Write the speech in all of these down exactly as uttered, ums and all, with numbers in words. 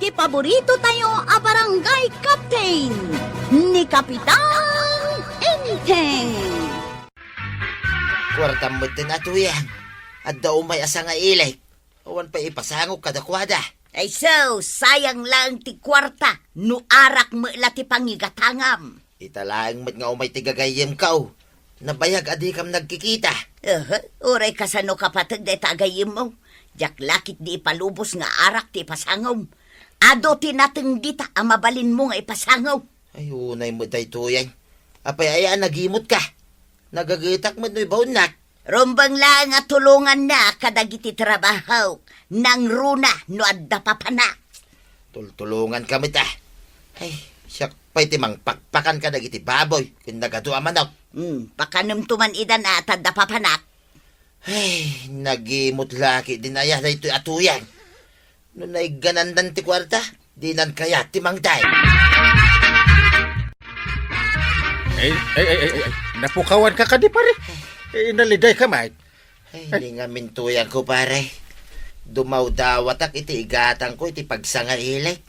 Ti paborito tayo a barangay captain, ni Kapitan Enteng. Kuartam met ti natuyang. Adda umay a sangailik. Awan pay ipasangok kadakuada. Ay so, sayang laeng ti kuarta no arak met la ti pangigatangam. Ita laeng met nga umay ti gagayyemko. Nabayag a dikam nagkikita. Aha, uray kasano kapateg dayta a gayyemmo. Diak la ketdi ipalubos nga arak ti ipasangom. Adu ti nateng dita a mabalinmo nga ipasangom. Ay, unay met daytoyen. Apay aya a nagimutka? Nagagetak met no ibaonnak. Rumbeng laeng a tulongannak kadagiti trabahok. Nangruna no adda papanak. Tultulonganka met a. Ay, siak pay ti mangpakpakan kadagiti baboy ken nagadu a manok. Hmm, pakanemto man idan a ta adda papanak. Ay, nagimut la ketdin aya daytoy a tuyang. No naigganandan ti kuarta, dinan kayat ti mangted. Ay, ay, ay, ay, ay, napukawanka kadi, pare? Eh, nalidayka met. Ay, di ngamin tuyangko, pare. Dumawdawatak iti igatangko iti pagsangailik.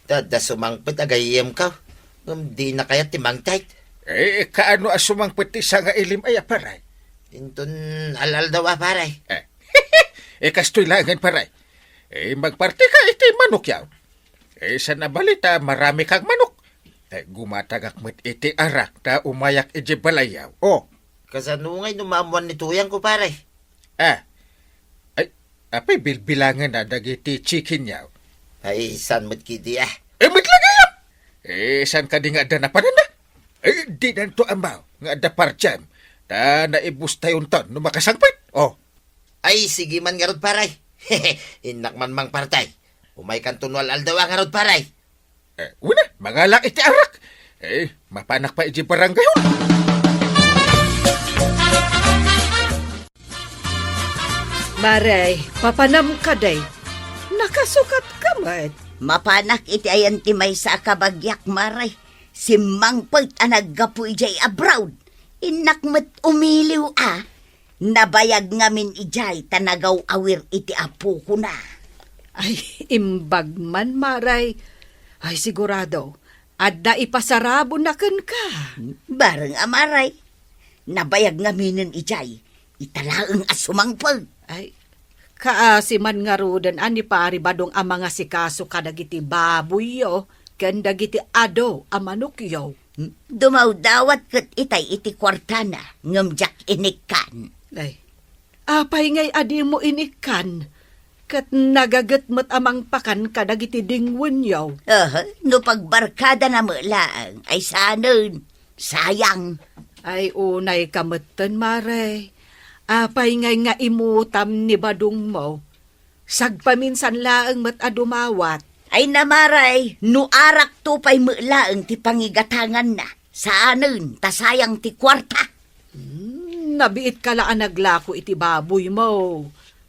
Ta adda sumangpet a gayyemko. Ngem dina kayat ti mangted. Eh, kaano a sumangpet ti sangailim aya, pare? Inton al-aldaw a, pare. Eh, eh, kastoy laengen, pare. Eh, magpartika iti manokyaw. Eh, saan a bali ta marami kang manok. Eh, gumatagak met iti arak ta umayak iti balayyaw. Oh. Kasano ngay no maammuan ni tuyangko, pare? Ah. Ay, apay bilbilangenna dagiti chickenyaw? Ay, saan met ketdi, ah? Eh, met la gayam! Eh, saan kadi nga adda napananda? Eh, dinanto ammo nga adda partiam. Ta naibustayonton no makasangpet. Oh. Ay, sige man ngarud, pare. Innak man mangparti. Umaykanto no al-aldaw a ngarud, pare. Eh, wen a, mangalak iti arak. Eh, mapanak pay iti barangay hall. Mare, papanam kadi? Nakasukatka met. Mapanak iti ayan ti maysa a kabagiak, mare. Simmangpet a naggapu idiay abroad. Innak met umiliw a. Nabayag ngamin idiay ta nagaw-awir iti apokona. Ay, imbag man, mare. Ay, sigurado, adda ipasarabona kenka. Bareng a, mare. Nabayag ngaminen idiay, ita laeng a sumangpet. Ay, kaasi man ngaruden a ni Pari Badong a mangasikaso kadagiti baboyyo ken dagiti adu a manokyo. Dumawdawat ket itay iti kuartana, ngem diak inikkan. Ay, apay ngay a dimo inikkan? Ket nagaget met a mangpakan kadagiti dingwenyo. Aha, no pagbarkadana met laeng, ay saanen. Sayang. Ay, unayka metten, mare. Apay ngay nga imutam ni Badongmo? Sagpaminsan laeng met a dumawat. Ay, na, mare, no arakto pay met laeng ti pangigatanganna, saanen ta sayang ti kuarta. Hmm, nabiitka la a naglako iti baboymo.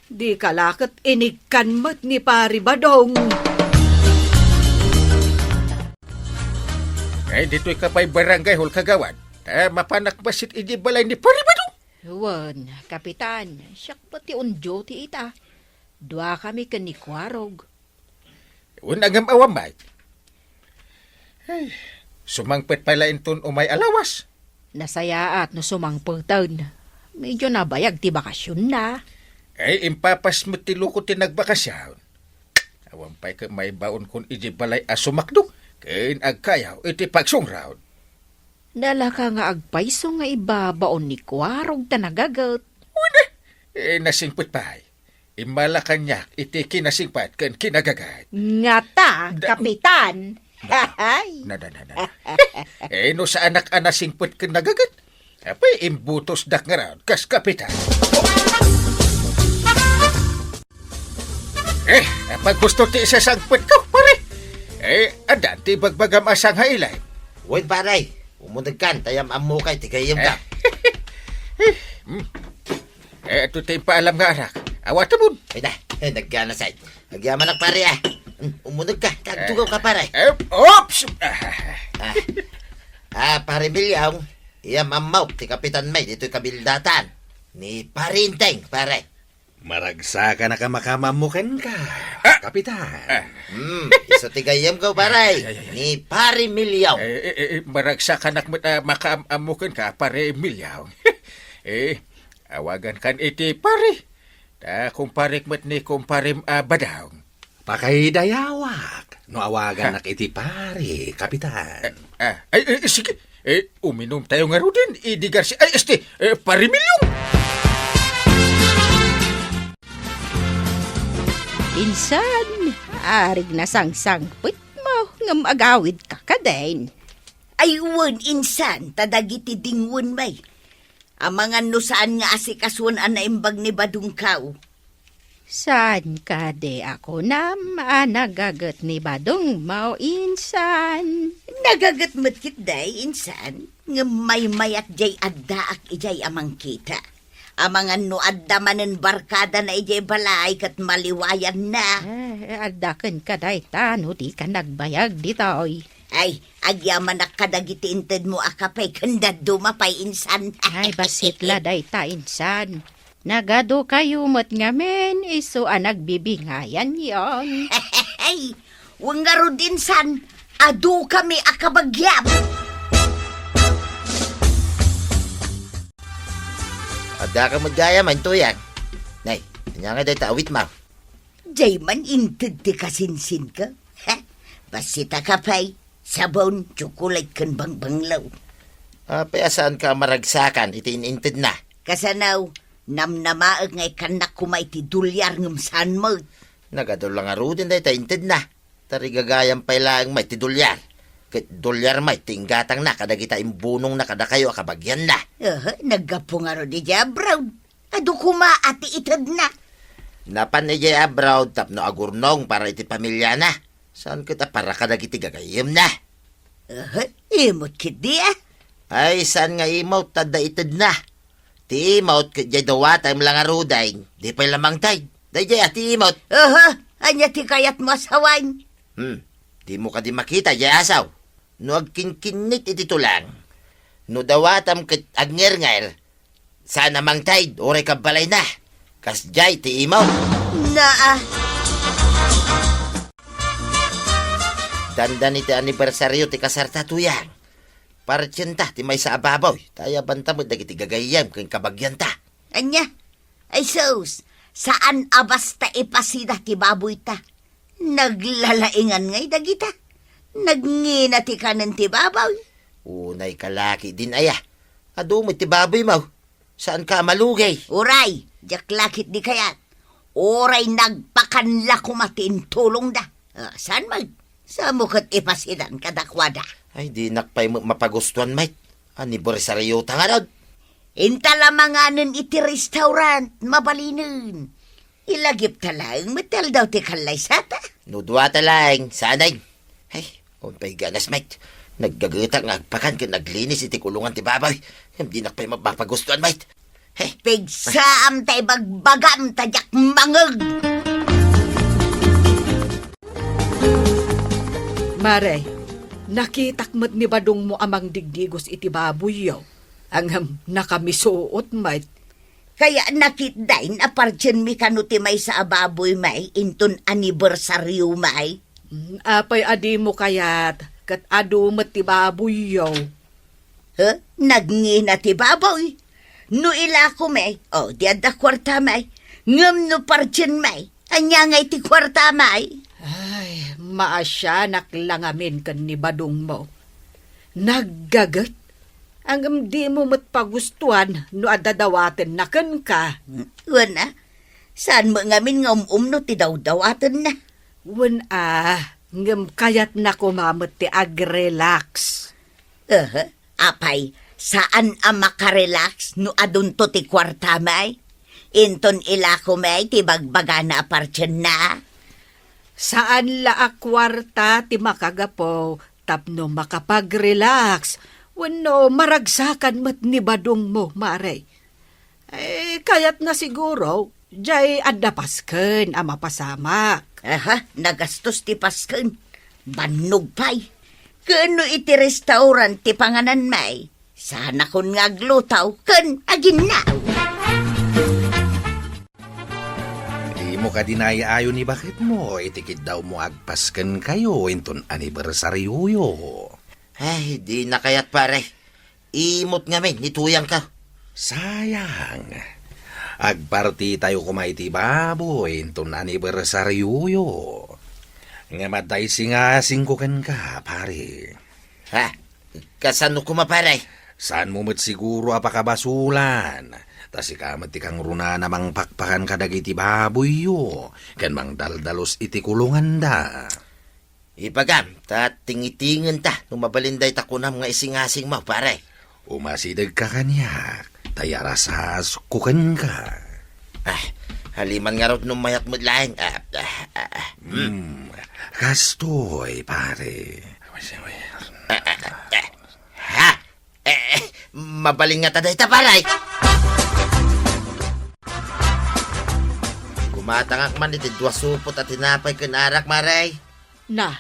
Dika la ket inikkan met ni Pari Badong. Ay, ditoyka pay barangay hall, kagawad. Ta mapanak bassit iti balay ni Pari Badong. Wen, Kapitan, siak met ti on duty ita. Duakami ken ni Kuarog. Wen, ngem awan met. Ay, sumangpet pay la inton umay a lawas. Nasayaat no sumangpeten. Medyo nabayag ti bakasionna. Ay, impapas met ti lukot ti nagbakasyon. Awan pay ket maibaonkon iti balay a sumakdo ken agkayaw iti pagsungrad. Nalaka nga agpayso nga ibabaon ni Kuarog ta nagaget. Wen, eh, nasingpet pay. Immala kaniak iti kinasingpet ken kinagaget. Ngata, Da- Kapitan. Ay. Na, na, na, na. Eh, no saanak a nasingpet ken nagaget, apay imbutosdak ngarud kas kapitan. Eh, apay gusto ti isasangpetko, pare? Eh, addan ti ibagbagam a sangailim. Wen, pare, umunegkan, ta yam-ammokay ti gayyemka. Eh, hmm. Eh, adtoy ti impaalam nga arak. Awatemon. Ay na, eh, nagganasay. Agyamanak, pare, ah. Hmm, umunegka, ta agtugawka, pare. Eh, oops! Ah, ah, pare Milyong, yam-ammok ti kapitan mi ditoy kabildatan. Ni Pare Enteng, pare. Maragsakanak a makaammo kenka, Ah! Kapitan. Ah. Hmm, isu ti gayyemko, pare. Ay, ay, ay, ay. Ni Pare Milyaw. Eh, eh, eh, eh, maragsakanak met a makaammo kenka, Pare Milyaw. Eh, awagankan iti pare. Ta kumparek met ni kumparem a Badong. Pakaidayawak no awagannak iti pare, Kapitan. Ah, ay, ay, sige. Eh, uminumtayo ngaruden, idi Garcia. Ay, este, eh, Pare Milyong. Insan, arig nasangsangpetmo ngem agawidka kadin. Ay, wen, insan, ta dagiti dingwen, may. Amangan no saan nga asikasuen a naimbag ni Badongko. Saan kadi a kunam a nagaget ni Badongmo, insan? Nagaget met ketdi, insan, ngem maymayat jay addaak idiay a mangkita. Amangan no adda manen barkadana idiay balay ket maliwayanna. Eh, adda kenka dayta no dika nagbayag ditoy. Ay, agyamanak kadagiti intedmo a kape ken dadduma pay, insan. Ay, bassit la dayta, insan. Nagadukayo met ngamin isu a nagbibingayanyon. Ay, wen ngarud, insan, adukami a kabagiam. Addaka met gayam, Tuyang. Nay, ania nga dayta awitmo? Jay man inted ti kasinsinko. Ha? Bassit a kape, sabon, tsokolate ken bangbanglo. Apay a saanka a maragsakan iti in-intedna? Kasano, namnamaek nga ikkannak koma iti dolyar ngem saan met. Nagadu la ngaruden dayta intedna. Ta rigagayam pay laeng met ti dolyar. Ket dolyar met ti inggatangna kadagita imbunongna kadakayo a kabagianna. Aha, naggapu ngarud idiay abroad. Adu koma a ti itedna. Napan idiay abroad tapno agurnong para iti pamiliana. Saan ket a para kadagiti gagayyemna. Aha, imot ketdi a. Ay, saan nga imot, ta adda itedna. Ti imot ket jay dawatem la ngaruden, di pay la mangted. Dayjay a ti imot. Aha, ania ti kayatmo a sawen? Hmm, dimo kadi makita jay asaw. No agkinkinnit iti tulang, no dawatem ket agngernger, saan a mangted, uray kabbalayna. Kasjay ti imot. Naa. Dandan iti anibersario ti kasarta, Tuyang. Partienta ti maysa a baboy, ta ayabanta met dagiti gagayyem ken kabagianta. Ania? Ay sus, saan a basta ipasida ti baboyta. Naglalaingan ngay dagita. Nagngina ti kanen ti baboy. Unay ka la ketdin aya. Adu met ti baboymo. Saanka a malugi. Uray, diak la ketdi kayat. Uray nagpakan la koma ti intulongda. Ah, saan met? Samo ket ipasidan kadakuada. Ay, dinak pay met mapagustuan met. Anibersariota ngarud. Inta la manganen iti restaurant, mabalinen. Ilagipta laeng met ti aldaw ti kallaysata. No duata laeng, saanen. Ay, umpay ganas met. Naggagetak nga agpakan ken aglinis iti kulongan ti baboy. Ngem dinak pay ma-, mapagustuan met. Hey. Pigsaam ta ibagbagam ta diak mangeg. Mare, nakitak met ni Badongmo a mangdigdigos iti baboyyo. Ngem nakamisuot met. Kaya nakitdin a partienmi kano ti maysa a baboy may inton anibersario may? Mm, apay a dimo kayat, ket adu met ti baboyyo. He? Nagngina ti baboy. No ilako may, o, di adda kuarta may. Ngem no partien may, ania ngay ti kuarta may? Ay, maasianak la ngamin ken ni Badongmo. Naggaget. Ngem dimo met pagustuan no adda dawatenna kenka. Wen a, saan met ngamin nga um-umno ti dawdawatenna. Wen a, ngem kayatna koma met ti agrelax. Aha, apay, saan a makarelax no adunto ti kuarta may? Inton ilako may ti bagbagana a partienna? Saan la a kuarta ti makagapu tapno makapagrelax wenno maragsakan met ni Badongmo, Mare. Eh, kayatna siguro, jay adda pasken a mapasamak. Aha, nagastos ti pasken. Bannog pay. Ken no iti restaurant ti panganan may, saanakon nga agluto ken aginnaw. Mo kadi naay-ayo ni baketmo iti kiddawmo agpasken kayo inton anibersarioyo. Ay, di na kayat, pare. Imot ngamin ni tuyangko. Sayang. Agpartitayo koma iti baboy inton anibersarioyo. Ngem adda isingasingko kenka, pare. Ha? Kasano koma, pare? Saanmo met siguro a pakabasolan. Ta sika met ti kangrunaan a mangpakpakan kadagiti baboyyo ken mangdaldalus iti kulonganda. Ibagam, ta tingitingen ta no mabalin dayta kunam nga isingasingmo, pare. Umasidegka kaniak, ta iyarasasko kenka. Ah, haliman ngarud no mayat met laeng. Ah, ah, ah, ah. Hmm. Hmm, kastoy, pare. Ah, ah, ah, ah. Ha? Eh, eh, mabalin ngata dayta, pare. Gumatangak man iti dua supot a tinapay ken arak, pare. Na,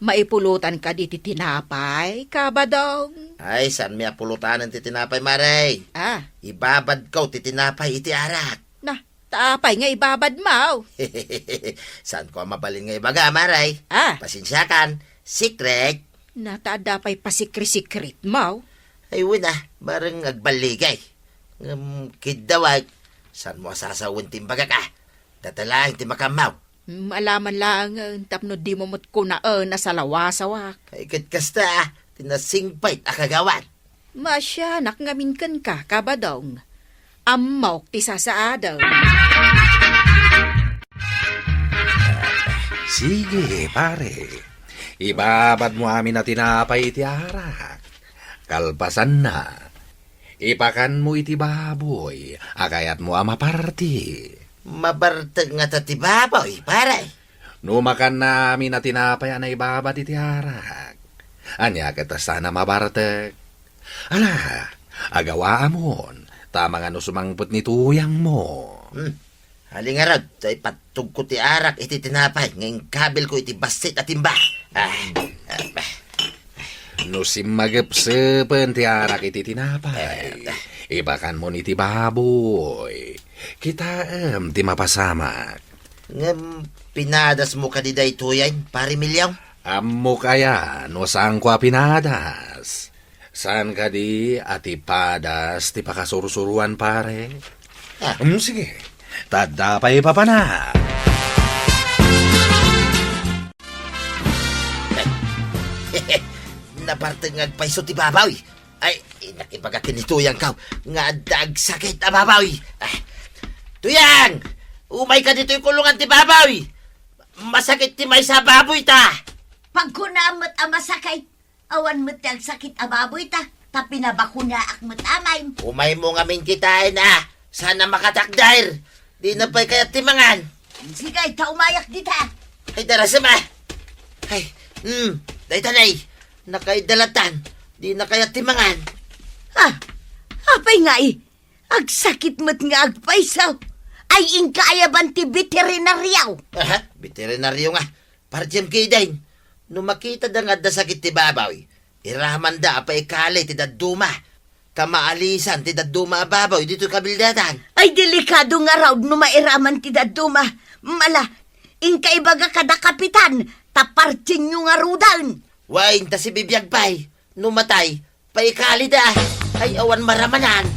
maipulotan kadi ti tinapay, Kabadong? Ay, saanmi a pulotanen ti tinapay, pare. Ah. Ibabadko ti tinapay iti arak. Na, ta apay nga ibabadmo? Saanko a mabalin nga ibaga, pare. Ah. Pasensiakan. Secret. Na, ta adda pay pasikri-sikretmo? Ay, wen a, bareng agballigay. Ngem, kiddawag, saanmo a sasawen ti imbagak, a? Data laeng ti makammaw. Mm, alaman laengen tapno dimo met kunaen a salawasawak. Ay, ket kasta, a, ti nasingpet a kagawad. Maasianak ngamin kenka, Kabadong. Ammok ti sasaadem. Sige, pare. Ibabadmo amin a tinapay iti arak. Kalpasanna, ipakanmo iti baboy a kayatmo a maparti. Mabartek ngata ti baboy, pare? No makanna amin a tinapay a naibabad iti arak, ania ket a saan a mabartek? Ala, agawaamon, ta amangan no sumangpet ni tuyangmo. Hmm. Ali ngarud, ta ipattogko ti arak iti tinapay nga inkabilko iti bassit a timba. Ah, ah, ah. No simmagepsepen ti arak iti tinapay, ibakanmon iti baboy. Kitaem ti mapasamak. Ngem pinadasmo kadi daytoyen, Pare Emilio? Ammok aya no saanko a pinadas. Saan kadi a ti padas ti pakasursuroan, pare? Ah. Mm, sige. Ta adda pay ipapana. Nabartek nga agpayso ti baboy. Ay, innak ibaga ken ni tuyangko nga adda agsakit a baboy. Ah. Tuyang! Umayka ditoy kulongan ti baboy! Masakit ti maysa a baboy ta! Pagkunam met a masakit, awan met ti agsakit a baboy ta, ta pinabakuniaak met amin. Umaymo ngamin kitaen a, saan a makatakder. Dina pay kayat ti mangan. Sige, ta umayak dita. Ay, darasem a. Ay, hmm, dayta nay. Nakaidalatan. Dina kayat ti mangan. Ah, apay ngay? Agsakit met nga agpayso. Ay, inka ayaban ti beterinario. Aha, beterinario nga. Pardiem kidin, no makitada nga adda sakit ti baboy, iramanda a paikali ti dadduma. Ta maalisan ti dadduma a baboy ditoy kabildatan. Ay, delikado ngarud no mairaman ti dadduma. Mala, inka ibaga kada kapitan, ta partinyo ngaruden. Wen, ta sibibiag pay, no matay, paikalida. Ay, awan maramanan.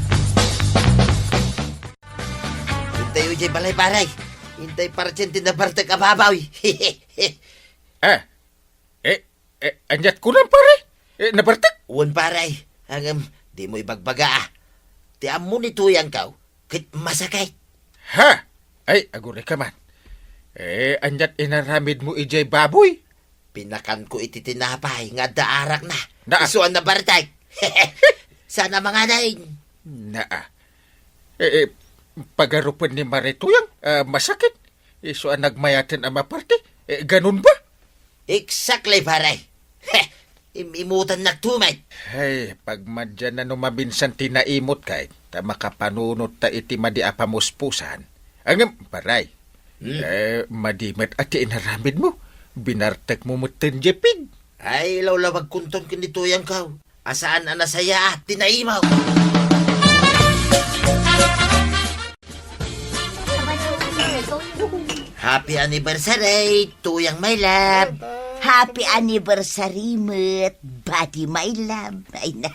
Intayo idiay balay, pare. Intay partin ti nabartek a baboy. Ah, eh, eh, aniat kunam, pare? Eh, nabartek? Wen, pare. Ngem, dimo ibagbaga, a. Ti ammo ni tuyangko, ket masakit. Ha? Ay, agurayka man. Eh, aniat inaramidmo idiay baboy? Pinakanko iti tinapay nga adda arakna. Naa. Isu a nabartek. Saan a manganen. Naa. Eh, eh, pagarupen ni Mare Tuyang, ah, masakit. Isu a nagmayaten a maparti. Eh, ganun ba? Exactly, pare. Heh, im-imutannak tumet. Ay, pagmadianna no mabinsan ti naimut kay, ta makapanunot ta iti madi a pamuspusan. Ngem, pare, hmm? Eh, madi met a ti inaramidmo. Binartekmo met ten jepig. Ay, lawlawagkonton ken ni tuyangko a saan a nasayaat ti naimaw. Happy anniversary, Tuyang my love. Happy anniversary met, Buddy my love. Ay, na,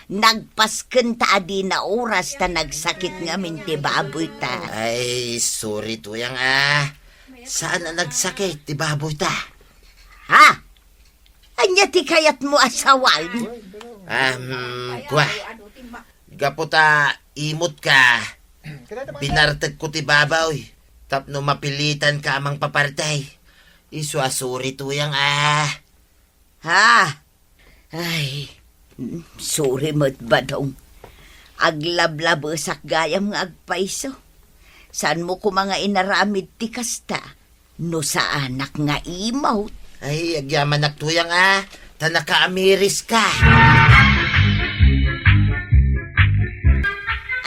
nagpasken ta a dina oras ta nagsakit ngamin ti baboy ta. Ay, sorry, Tuyang, ah. Saan a nagsakit ti baboy ta? Ha? Ania ti kayatmo a sawen? Um, kua. Gapu ta imot ka, binartek ko ti baboy tapno mapilitan ka a mangpaparti. Isu a sorry, Tuyang, ah. Ha? Ay, mm, sorry met, Badong. Aglablabesak gayam nga agpayso. Saanmo koma nga inaramid ti kasta no saanak nga imot? Ay, agyamanak, Tuyang, ah. Ta nakaamiris ka.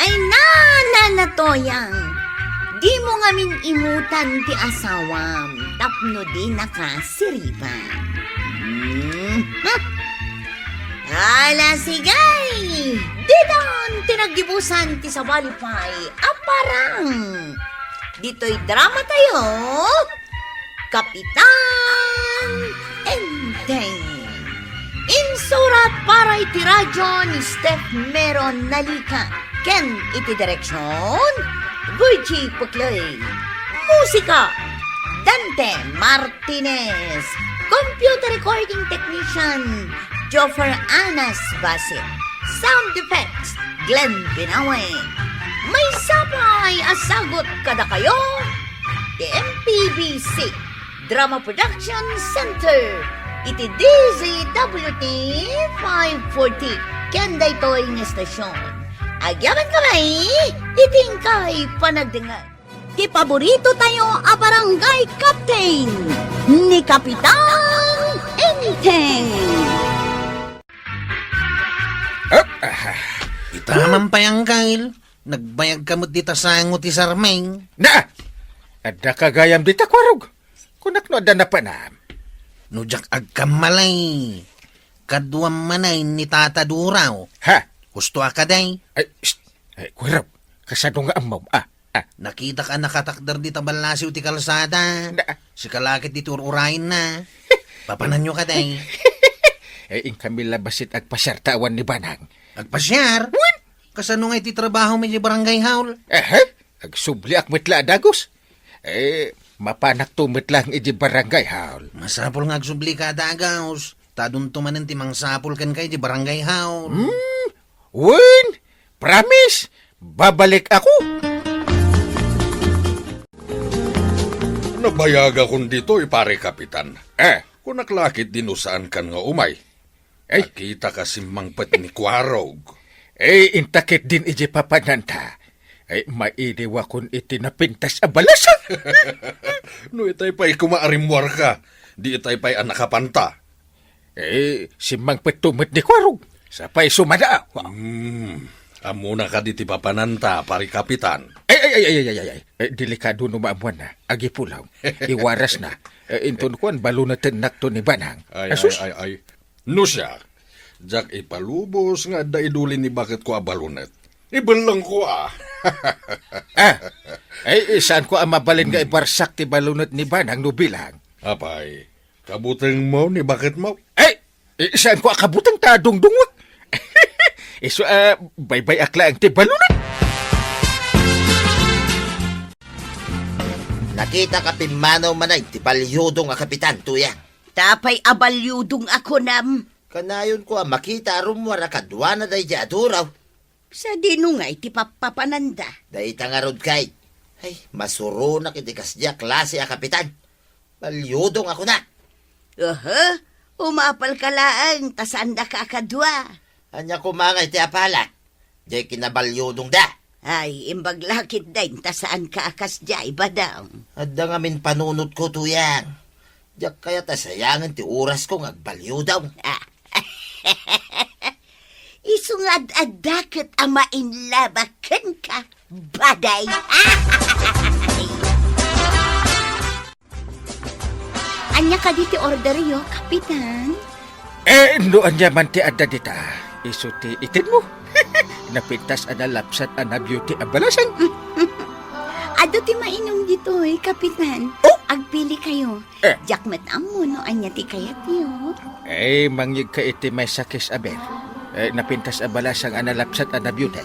Ay, na, na, na, Tuyang. Dimo ngamin imutan ti asawam tapno dinaka siriban. Hmm. Ala, sige! Ditan ti naggibusan ti sabali pay a parang. Ditoy drama tayo, Kapitan Enteng. Insurat para iti radyo ni Steph Meron Nalica ken iti direksyon, Virgie Puclay. Musika, Dante Martinez. Computer recording technician, Joffer Anas Basit. Sound effects, Glenn Binawe. Maysa pay a sagut kadakayo ti M P B C Drama Production Center iti D Z W T five forty ken daytoy nga estasyon. Agyamankami iti inkay panagdengngeg. Ti paborito tayo a barangay captain, ni Kapitan Enteng. Ep, ah. Ita man pay, Angkel. Nagbayag ka met dita sango ti sarming. Na! Adda ka gayam dita, Kuarog. Kunak no adda napanam. No diak agkammalay, kaduam manay ni Tata Duraw. Ha? Husto a ka, day? Ay, shh. Ay, Kuarog, kasano nga ammom? Ah, ah. Nakitak a nakatakder dita ballasiw ti kalsada. Na- Sika la ket ditoy ur-urayenna. Papananyo ka, day? Eh, inkami la bassit agpasiar ta awan ni Banang. Agpasiar? Wen! Kasano nga iti trabaho mi iti barangay hall? Aha, agsubliak met la a dagus. Eh, mapanakto met lang iti barangay hall. Masapul nga agsubli ka a dagus. Ta adunto manen ti mangsapul kenka iti barangay hall. Hmm? Wen, promise, babalik ako. Nabayagakon ditoy, pare kapitan. Eh? Kunak la ket di no saankan nga umay. Ay. Nakitaka simmangpet ni Kuarog. Eh, inta ketdin iti papananta. Ay, mailiwakon iti napintas a balasang. No itay pay koma a rimmuarka, di itay pay a nakapanta. Eh, simmangpetto met ni Kuarog. Sapay sumada. Hmm, ammona kadi ti papananta, pari kapitan? Ay, ay, ay, ay, ay, ay, ay. Eh, delikado no maammuanna. Agipulaw. Iwarasna. Eh, inton kuan, balunetennakto ni Banang. Ay, Asus. Ay, ay, ay. No siak, diak ipalubos nga adda iduli ni baketko a balunet. Ibellengko a. Ah, ay, saanko a mabalin nga ibarsak ti balunet ni Banang no bilang. Apay, kabutengmo ni baketmo? Ay, eh, saanko a kabuteng ta dungdungwak. Isu a, baybay-ak laeng ti balunet. Nakitaka pimmanaw manay ti baliudong a kapitan, Tuyang. Apay a baliudong a kunam? Kanayonko a makita a rummuar a kaduana daydi a Duraw. Sadino ngay ti pappapananda? Dayta ngarud kay, ay, masuronak iti kasdi a klase a kapitan. Baliudong a kunak. Aha, umapalka laeng ta saandaka a kadua. Ania koma ngay ti apalak? Diay kinabaliudongda. Ay, imbag la ketdin ta saanka a kasdiay, Badong. Adda ngamin panunotko, Tuyang. Diak kayat a sayangen ti orasko nga agbaliudong. Ah. Isu nga ad-adda ket a mainlabak kenka, baday. Ania kadi ti orderyo, Kapitan? Eh, no ania man ti adda dita, isu ti itedmo. Napintas a nalapsat a na-beauty a balasang. Adu ti mainum ditoy, Kapitan. Oh? Agpili kayo. Eh. Diak met ammo no ania ti kayatyo. Eh, mangyegka iti maysa kes a beer. Eh, napintas a balasang a nalapsat a na-beauty.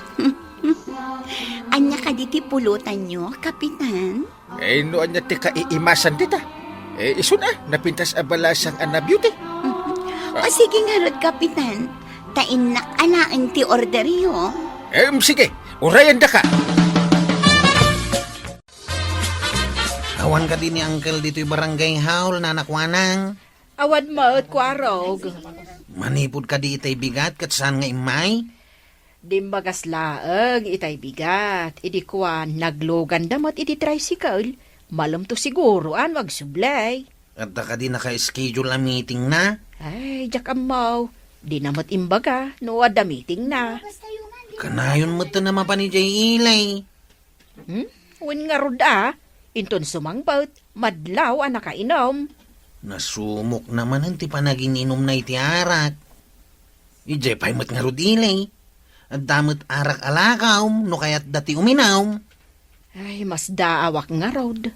Ania kadi ti pulutanyo, Kapitan? Eh, no ania ti kaiimasan dita? Eh, isu na, napintas a balasang a na-beauty. O, sige ngarud, Kapitan. Ta innak alaen ti orderyo. Em, sige, urayendaka. Awan kadi ni Uncle ditoy barangay hall, Nana Kuanang? Awan met, Kuarog. Manipud kadi itay bigat ket saan nga immay? Dimbagas laeng itay bigat. Idi kuan, nagluganda met iti tricycle. Malemto siguro, a, no agsublay. Adda kadi naka-schedule a meeting na? Ay, diak ammo. Dina met imbaga no adda meeting na. Kanayon met a mapan idiay ili. Hmm? Wen ngarud a, inton sumangpet, madlaw a nakainum. Nasumok na manen ti panagin-inumna iti arak. Idiay pay met ngarud ili. Adda met arak a lakaw no kayatda ti uminum. Ay, masdaawak ngarud.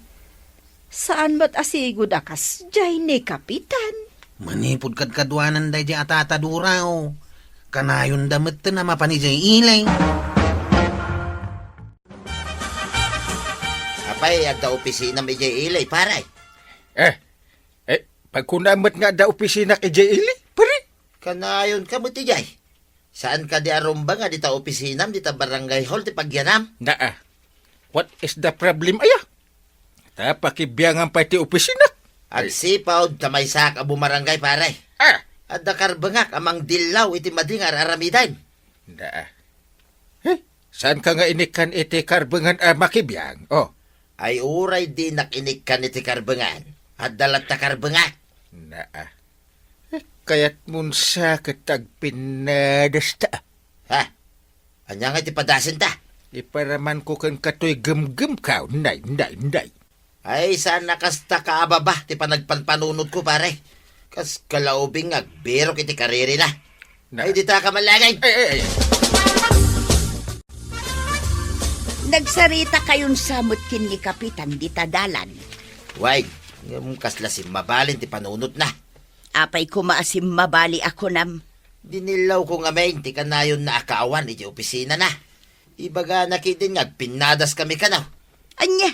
Saan met a sigud a kasdiay ni Kapitan. Manipud kadkaduanan daydiay a tataduraw, kanayonda metten a mapan idiay ili. Apay, adda opisinam idiay ili, pare? Eh, eh, pagkunam met nga adda opisinak idiay ili, pare? Kanayonka met idiay. Saan kadi a rumbeng a dita opisinam, dita barangay hall ti pagyanam? Naa. What is the problem, aya? Ta pakibiangan pay ti opisina. Ay. Agsipud ta maysak a bumarangay, pare. Ah. Adda karbengak a mangdillaw iti madi nga ar-aramiden. Naa. Eh, saan ka nga inikkan iti karbengan a makibiang? Oh. Ay, uray dinak inikkan iti karbengan. Adda latta karbengak. Naa. Eh, kayatmon sa ket agpinnadas ta. Ha? Ania nga iti padasenta? Iparamanko kenka toy gemgem ka, nay, nay, nay. Ay, saan a kasta kaababa ti panagpanpanunotko, pare. Kas kalaubing nga agbirok iti karirina. Na- Ay, dita ka malagay. Ay, ay, ay. Nagsarita kayon sa met ken ni Kapitan dita dalan. Way, ngem kasla simmabalin ti panunotna. Apay koma a simmabali a kunam? Dinillawko ngamin ti kanayonna a kaawan iti opisinana. Ibagana ketdin nga agpinnadas kami kano. Ania?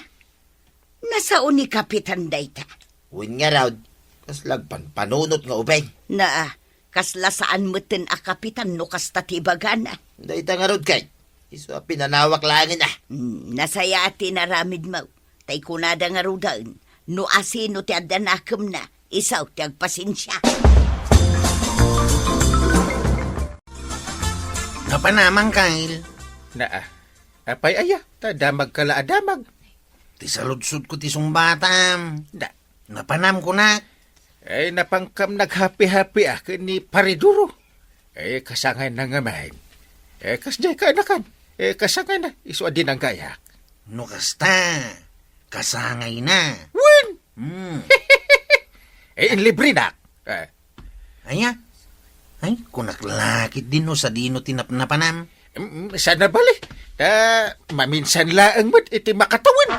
Nasao ni Kapitan dayta? Wen ngarud, kasla agpanpanunot nga ubing. Naa, kasla saan metten a kapitan no kasta ti ibagana. Dayta ngarud ket, isu a pinanawak laengen a. Hmm, nasayaat ti inaramidmo. Tay kunada ngaruden, no asino ti adda nakemna, isu ti agpasensia. Napanamang, Kyle? Naa. Apay aya, ta damagka la a damag. Ti saludsodko ti sungbatam. Da. Napanam kunak. Eh, napankam naghapi-hapi a ken ni Pare Duro. Eh, kasangayna ngamin. Eh, kasdiay kaanakan. Eh, kasangayna, isu a dinanggayak. No kasta, kasangayna. Wen! Hmm. Eh, inlibrinak. Eh. Aya? Ay, kunak la ketdin no sadino ti napnapanam. Mm, saan a bali. Ta, maminsan laeng met iti makatawen.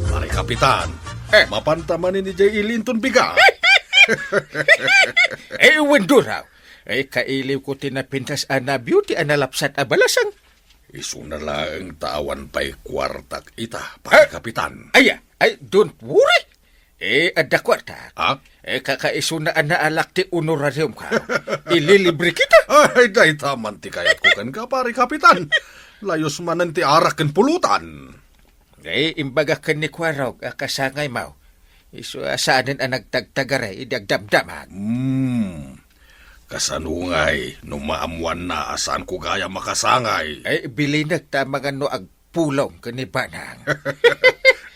Pare Kapitan, eh, mapanta manen idiay ili inton bigat. Eh, wen, Duraw. Eh, kailiwko ti napintas a na-beauty a nalapsat a balasang. Isuna laeng ta awan pay kuartak ita, Pare Kapitan. Aya, ay, don't worry. Eh, adda kuartak. Ha? Eh, kakaisuna a naalak ti honorariumko. Ililibre kita. Ay, dayta man ti kayatko kenka, Pare Kapitan. Layus manen ti arak ken pulutan. Eh, imbagak ken ni Kuarog a kasangaymo. Isu a saanen a nagtagtagaray idi agdamdamag. Hmm. Kasano ngay no maammoanna a saanko gayam a kasangay? Eh, bilinek ta amangan no agpulong ken ni Banang.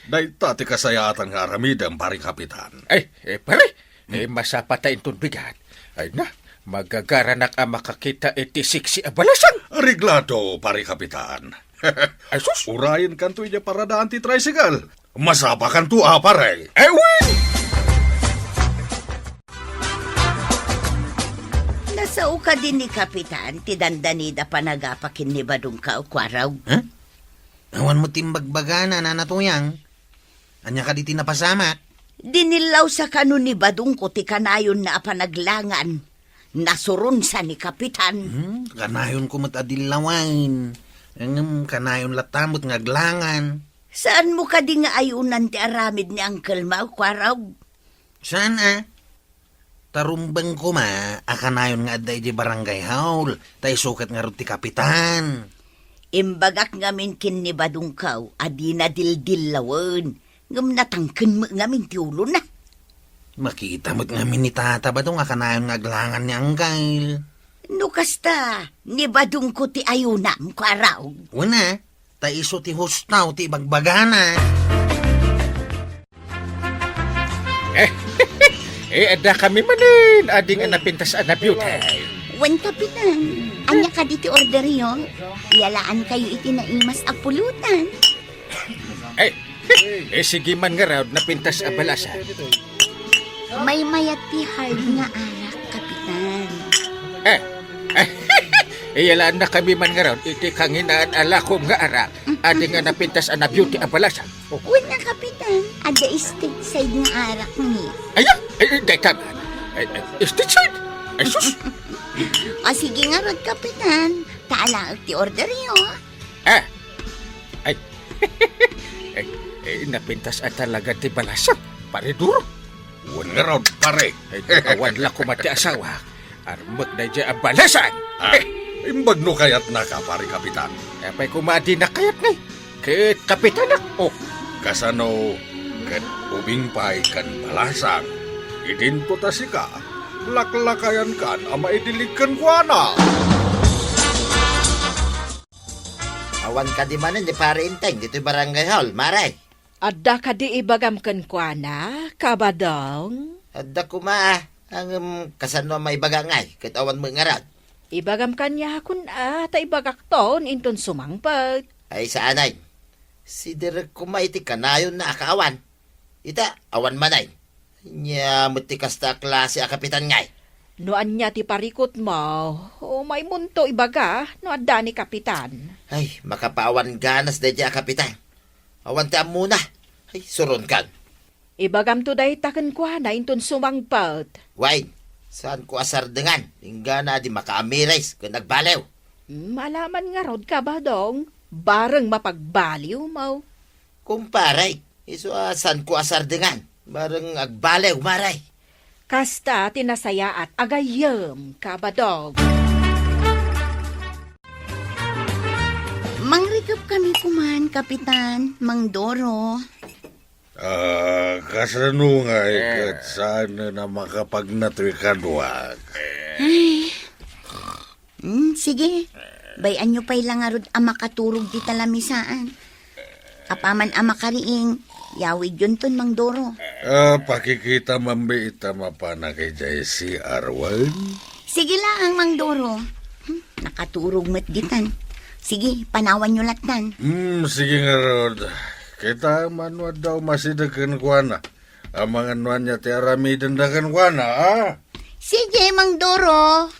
Dayta ti kasayaatan nga aramidem, Pare Kapitan. Ay, eh, pare, eh, masapata inton bigat. Ay na, magagaranak a makakita iti sexy a balasang. Reglado, Pare Kapitan. Ay, sus! Urayenkanto idiay paradaan ti tricycle. Masapakanto a, pare. Eh, wen! Sao kadi ni Kapitan ti dandanida panagapa ken ni Badongko, Kuarog? Ha? Awan met ti imbagbagana, Nana Tuyang. Ania kadi ti napasamak? Dinillawsa kano ni Badongko ti kanayonna a panaglangan. Nasuronsa ni Kapitan. Hmm, kanayonko met a dillawen. Ngem kanayon latta met nga aglangan. Saanmo kadi nga ayunan ti aramid ni Uncle Mau, Kuarog? Saan a? Ta rumbeng koma a kanayon nga adda idiay barangay hall, ta isu ket ngarud ti kapitan. Imbagak ngamin ken ni Badongko a dina dildillawen, ngem natangken met ngamin ti ulona. Makita met ngamin ni Tata Badong a kanayon nga aglangan ni Angkel. No kasta, ni Badongko ti ayunam, Kuarog. Wen a, ta isu ti husto ti ibagbagana. Eh, eh, adda kami manen, adi nga napintas a nabiutay. Wen, Kapitan, ania kadi ti orderyo? Iyalaan kayo iti naimas a pulutan. Eh, eh, sige man ngarud, napintas a balasan. Maymayat ti hard nga arak, Kapitan. Eh, eh, iyalaan na kami man ngarud, iti kanginaan a lakom nga arak, adi nga napintas a nabiutay a balasan. Oh. Wen a, Kapitan, adda stateside nga arak ni. Ay, ay, ay, dayta man. Ay, ay, stateside? Ay, sus! O, sige ngarud, Kapitan. Ta alaek ti orderyo. Ah! Ay. Eh, eh, napintas a talaga ti balasan, Pare Duro. Wen ngarud, pare. Ay, awan la koma ti asawa. Armek daydiay a balasan. Ah, eh, imbag no kayatnaka, Pare Kapitan. Apay koma a dinak kayat ngay? Ket kapitanak, oh. Kasano ket ubing pay ken balasang, idinto ta sika, laklakayankan a maidilig kenkuana. Awan kadi manen ni Pare Enteng ditoy barangay hall, Mare? Adda kadi ibagam kenkuana, Kabadong? Adda koma, ngem kasano a maibaga ngay ket awan met ngarud? Ibagam kaniakon a, ta ibagakton inton sumangpet. Ay, saan ay. Siderek koma iti kanayonna a kaawan. Ita, awan manen. Ania met ti kasta a klase a kapitan ngay? No ania ti parikutmo, umaymonto ibaga no adda ni kapitan. Ay, makapaawan ganas daydiay a kapitan. Awan ti ammona. Ay, suronkan. Ibagamto dayta kenkuana inton sumangpet. Wen, saanko a sardengan, inggana a di makaamiris ken agbaliw. Hmm, ala man ngarud, Kabadong, bareng mapagbaliwmo. Kumpare, isu a saanko a sardengan, bareng agbaliw, Mare. Kasta ti nasayaat a gayyem, Kabadong. Mangrikep kami koman, Kapitan, Mang Doro. Ah, kasano ngay ket saan a makapagnatoy kaduak? Ay. Hmm, sige. Bay-anyo pay la ngarud a makaturog ti talamisaan. Apaman a makariing, yawidyonton, Mang Doro. Ah, pakikita man bi ita mapanak idiay C R one? Sige laeng, Mang Doro. Hmm, nakaturog met ditan. Sige, panawanyo lattan. Hmm, sige ngarud. Kita man no adda umasideg kenkuana. Amangan no ania ti aramidenda kenkuana, a? Sige, Mang Doro.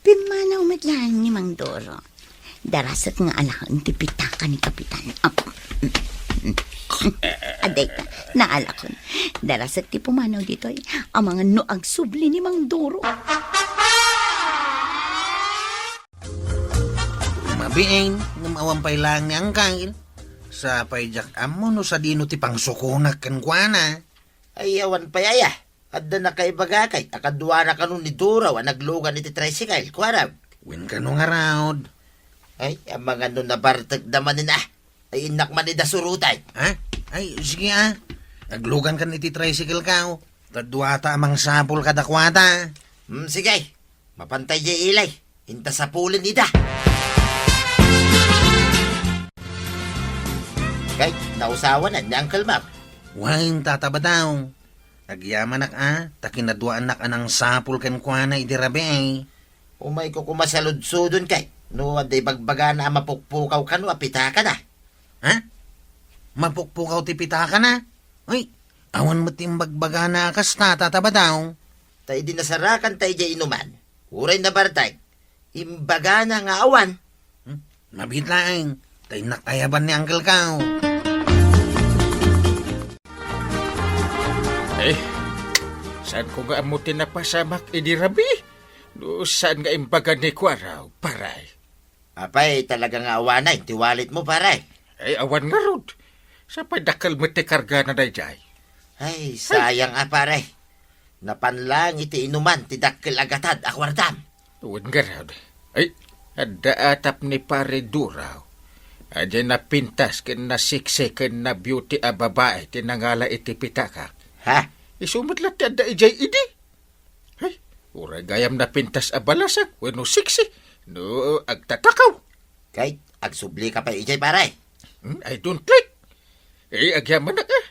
Pimmanaw met laeng ni Mang Doro. Darasek nga alaen ti pitaka ni Kapitan. Ap-, Adayta, naalakon. Darasek ti pumanaw ditoy. Amangan no agsubli ni Mang Doro. Mabiin, ngem awan pay laeng ni Angkel. Sapay diak ammo no sadino ti pangsukonak kenkuana. Ay, awan pay aya. Adda nakaibagakay a kaduana kano ni Doro a naglugan iti tricycle, kuarag. Wen kano ngarud? Ay, amangan no nabartekda manen a. Ay, innak man ida surutay. Ha? Ay, sige a. Aglugankan iti tricycle ka, o. Ta duata a mangsapul kadakuada. Hmm, sige. Mapantay diay ilay. Inta sapulen ida. Kay, nausawanan ni Uncle Mac. Wen, Tata Badong. Agyamanak a, ta kinaduaannak a nangsapul kenkuana idi rabii. Umayko koma saludsodon kay, no adda ibagbagana a mapukpukaw kano a pitakana. Ha? Mapukpukaw ti pitakana? Ay, Awan met imbagbagana a kasta, Tata Badong. Ta idi nasarakanta idiay inuman, uray nabartek, imbagana nga awan. Hmm? Mabiit laeng, ta innak ayaban ni Uncle Kao. Eh, saanko nga ammo ti napasamak idi rabii? No saan nga imbaga ni Kuarog, pare? Apay, talaga nga awanen ti walletmo, pare? Ay, awan ngarud. Sapay dakkel met ti kargana daydiay. Ay, sayang a, pare. Napan laeng iti inuman ti dakkel a gatad a kuartam. Wen ngarud. Ay, adda atap ni Pare Duraw. Adiay napintas ken nasiksi ken na-beauty a babai ti nangala iti pitakak. Ha? Isu met latta ti adda idiay idi. Ay, uray gayam napintas a balasang wenno siksi no agtatakaw. Kay, agsublika pay idiay, pare. Hmm, I don't like. Eh, agyamanak, ah.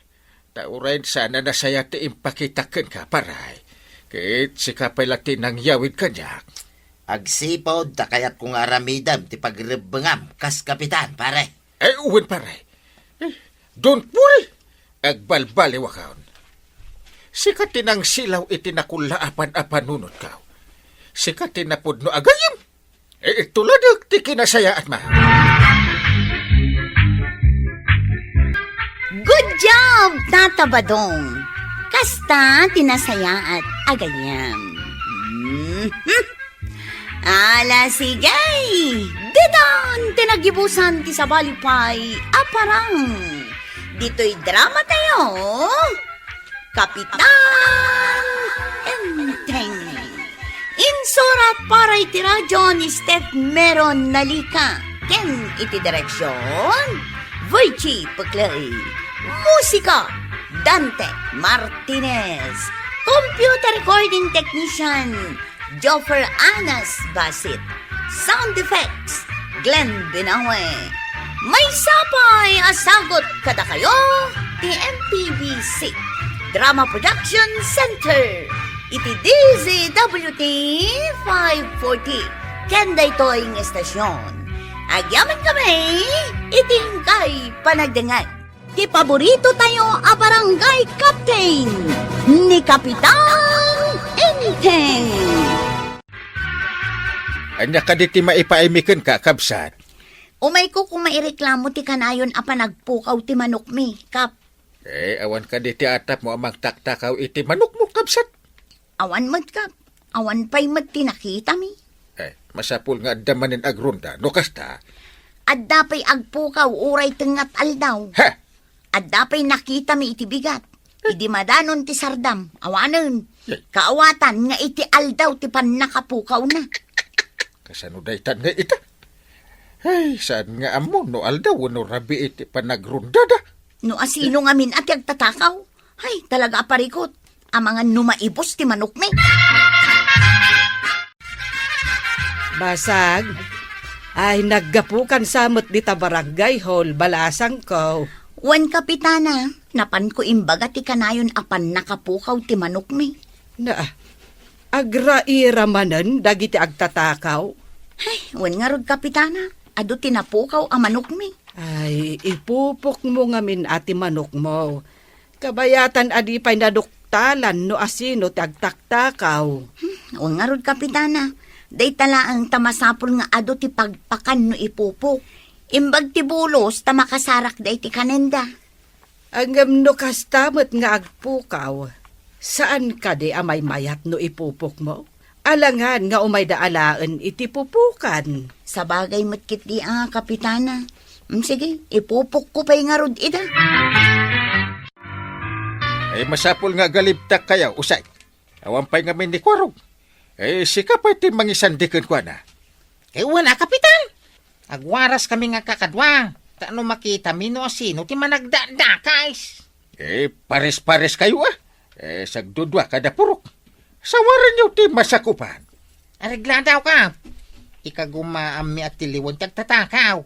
Ta uray saan a nasaya ti impakitak kenka, pare. Ket sika pay la ti nangyawid kaniak. Agsipud ta kayatko nga aramidem ti pagrebbengam kas kapitan, pare. Eh, wen, pare. Eh, don't worry. Agbalbaliwakon. Sika ti nangsilaw iti nakullaapan a panunotko. Sika ti napudno a gayyem. Eh, ituladek ti kinasayaatmo. Good job, Tata Badong. Kasta ti nasayaat a gayyem. Mhm. Ala, sige! Ditan ti nagibusan ti sabali pay a parang. Ditoy drama tayo, Kapitan Enteng. Insurat para iti radio ni Steph Meron Nalika ken iti direksyon, Virgie Puclay. Musika, Dante Martinez. Computer recording technician, Joffer Anas Basit. Sound effects, Glenn Binawe. Maysa pay a sagut kadakayo ti M P B C Drama Production Center iti D Z W T five forty ken daytoy nga estasyon. Agyamankami iti inkay panagdengngeg. Ti paborito tayo a barangay captain, ni Kapitan Enteng. Ania kadi ti maipaaymi kenka, kabsat? Umayko koma ireklamo ti kanayon a panagpukaw ti manokmi, Kap. Eh, awan kadi ti atapmo a mangtaktakaw iti manokmo, kabsat? Awan met, Kap. Awan pay met ti nakitami. Eh, masapul nga adda manen agrunda, no kasta. Adda pay agpukaw uray tengnga aldaw. Ha? Adda pay nakitami iti bigat. Idi madanon ti sardam, awanen. Eh. Kaawatan nga iti aldaw ti pannakapukawna. Kasano daytan nga ita? Ay, saan nga ammo no aldaw wenno rabii ti panagrundada? No asino ngamin a ti agtatakaw? Ay, talaga a parikut. Amangan no maibus ti manokmi. Basag, ay, naggapukan sa met dita barangay hall, balasangko. Wen, Kapitana, napanko imbaga ti kanayon a pannakapukaw ti manokmi. Na, agraira manen dagiti agtatakaw? Ay, wen ngarud, Kapitana, adu ti napukaw a manokmi. Ay, ipupokmo ngamin a ti manokmo. Kabayatan a di pay naduktalan no asino ti agtaktakaw. Hmm, wen ngarud, Kapitana, dayta laeng ta masapul nga adu ti pagpakan no ipupok. Imbag ti bulos ta makasarak daydi kanenda. Ngem no kasta met nga agpukaw, saan kadi a maymayat no ipupokmo? Alangan nga umayda alaen iti pupokan. Sabagay met ketdi a, Kapitana. Mm, sige, ipupokko pay ngarud ida. Ay, masapul nga agalibtak kayo, usay. Awan pay ngamin ni Kuarog. Eh, sika pay ti mangisandi kenkuana. Eh, wen a, Kapitan. Agwaras kami nga kakadua. Ta no makitami no asino ti managdakdakes. Eh, pares-pares kayo, ah. Eh, sagdudua kada purok. Sawarenyo ti masakupan. Aregladaw ka. Ikagumaammi a tiliwen ti agtatakaw.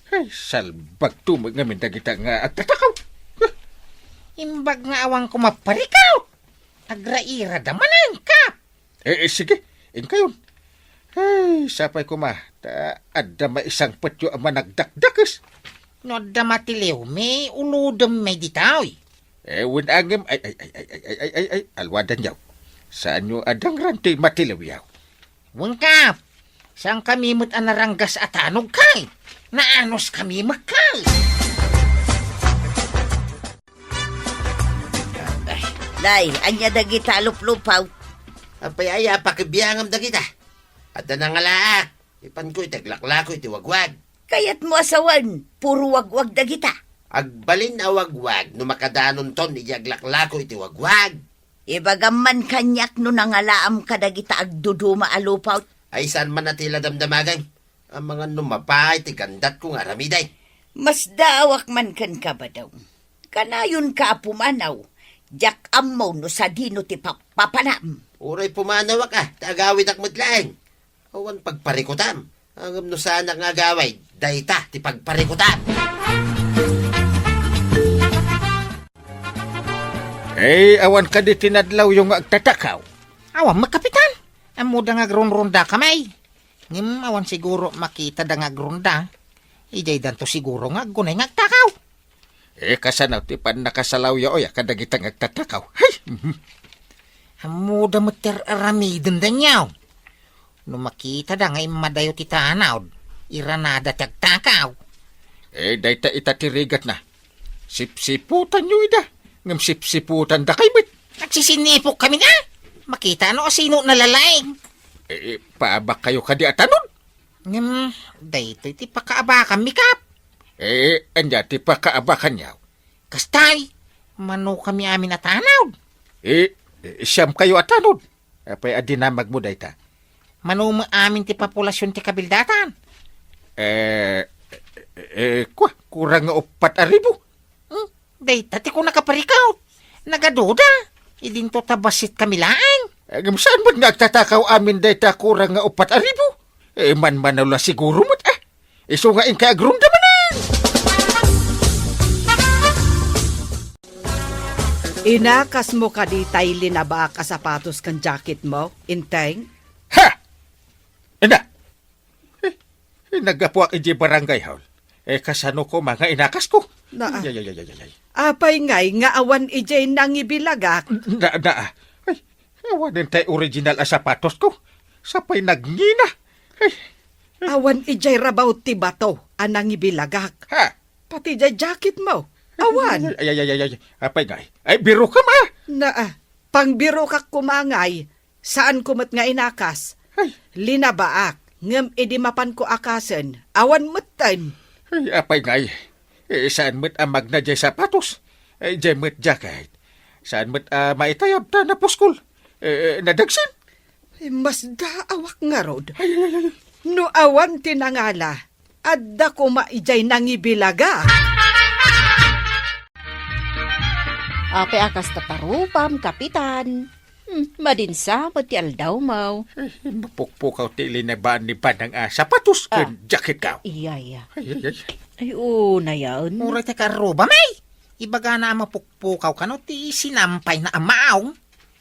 Ay, salbagto met ngamin dagita nga agtatakaw. Imbag nga awan koma parikaw. Agrairada manen, Kap. Eh, eh, sige, inkayon. Ay, sapay koma, ta adda maisangpetyo a managdakdakes. No adda matiliwmi, ulodem may ditoy. Eh, wen a ngem, ay, ay, ay, ay, ay, ay, ay, ay, alwadanyo. Saanyo a dangran ti matiliwyo. Wen, Kap, saan kami met a naranggas a tanod, kay? Naanus kami met, kay? Nay, ania dagita a luplupaw? Apay aya, pakibiangam dagita. Adda nangalaak. Ipanko iti aglaklako iti wagwag. Kayatmo a sawen, puro wagwag dagita. Agbalin a wagwag no makadanonton iti aglaklako iti wagwag. Ibagam man kaniak no nangalaam kadagita agduduma a lupaw. Ay, saan man a ti la damdamagem? Amangan no mapay ti gandatko nga aramidem. Masdaawak man kenka, Badong. Kanayonka a pumanaw, diak ammo no sadino ti papapanam. Uray pumanawak a, ta agawidak met laeng. Awan pagparikutam. Ngem no saanak nga agawid, dayta ti pagparikutam. Eh, awan kadi ti nadlawyo nga agtatakaw? Awan met, Kapitan. Ammoda nga agrunrunda kami. Ngem awan siguro makitada nga agrunda. Idiay danto siguro nga aggunay nga agtakaw. Eh, kasano ti pannakasalawyo, oy, kadagita nga agtatakaw? Hay! Ammoda met ti ar-aramiden daniaw. No makitada nga immadayo ti tanod, iranada ti agtakaw. Eh, dayta ita ti rigatna. Sipsiputanyo ida, ngem sipsiputandakay met. Agsisinipok kami na. Makita no asino nalalaing. Eh, paabakkayo kadi a tanod? Ngem, daytoy ti pakaabakanmi, Kap. Eh, ania ti pakaabakanyo? Kastay, mano kami amin a tanod? Eh, eh, siamkayo a tanod. Apay a dinamagmo dayta? Mano met amin ti populasion ti kabildatan? Eh, eh, eh, kua, kurang nga uppat a ribu. Hmm? Dayta ti kunaka, Parikaw. Nagaduda. Idinto ta bassit kami laeng. Eh, ngem saan met nga agtatakaw amin dayta kurang nga uppat a ribu? Eh, manmanaw la siguro met, ah. Isu nga inka agrunda manen. Inakasmo kadi tay linabaak a sapatos ken jacketmo, Enteng? Ha! Ina! Eh, eh, naggapuak idiay barangay hall. Eh, kasano koma nga inakasko? Naa. Ay, ay, ay, ay, ay, ay. Apay ngay nga awan idiay nangibilagak? Na, na, ay, awanen tay original a sapatosko. Sapay nagngina. Ay. Awan idiay rabaw ti bato a nangibilagak. Ha? Pati diay jacketmo. Awan. Ay, ay, ay, ay, ay. Apay ngay? Ay, birokam, ah. Naa. Pangbirokak koma ngay. Saanko met nga inakas. Ay. Linabaak, ngem idi mapanko akasen, awan metten. Ay, apay ngay, eh, saan met a magna diay sapatos? Eh, diay met jacket. Saan met a maitayab ta napuskol? Eh, eh, nadagsen? Ay, masdaawak ngarud. Ay, ay, ay, ay. No awan ti nangala, adda koma idiay nangibilaga. Apay a kasta parubam, Kapitan? Hmm, madinsa met ti aldawmaw. Eh, mapukpukaw ti linabaan ni Banang a sapatos ken jacketko. Iya, iya. Ay, ay, ay. Ay, oo, nayaen. Uray ti karrubam, ay! Ibagana a mapukpukaw kano ti sinampay na a maong.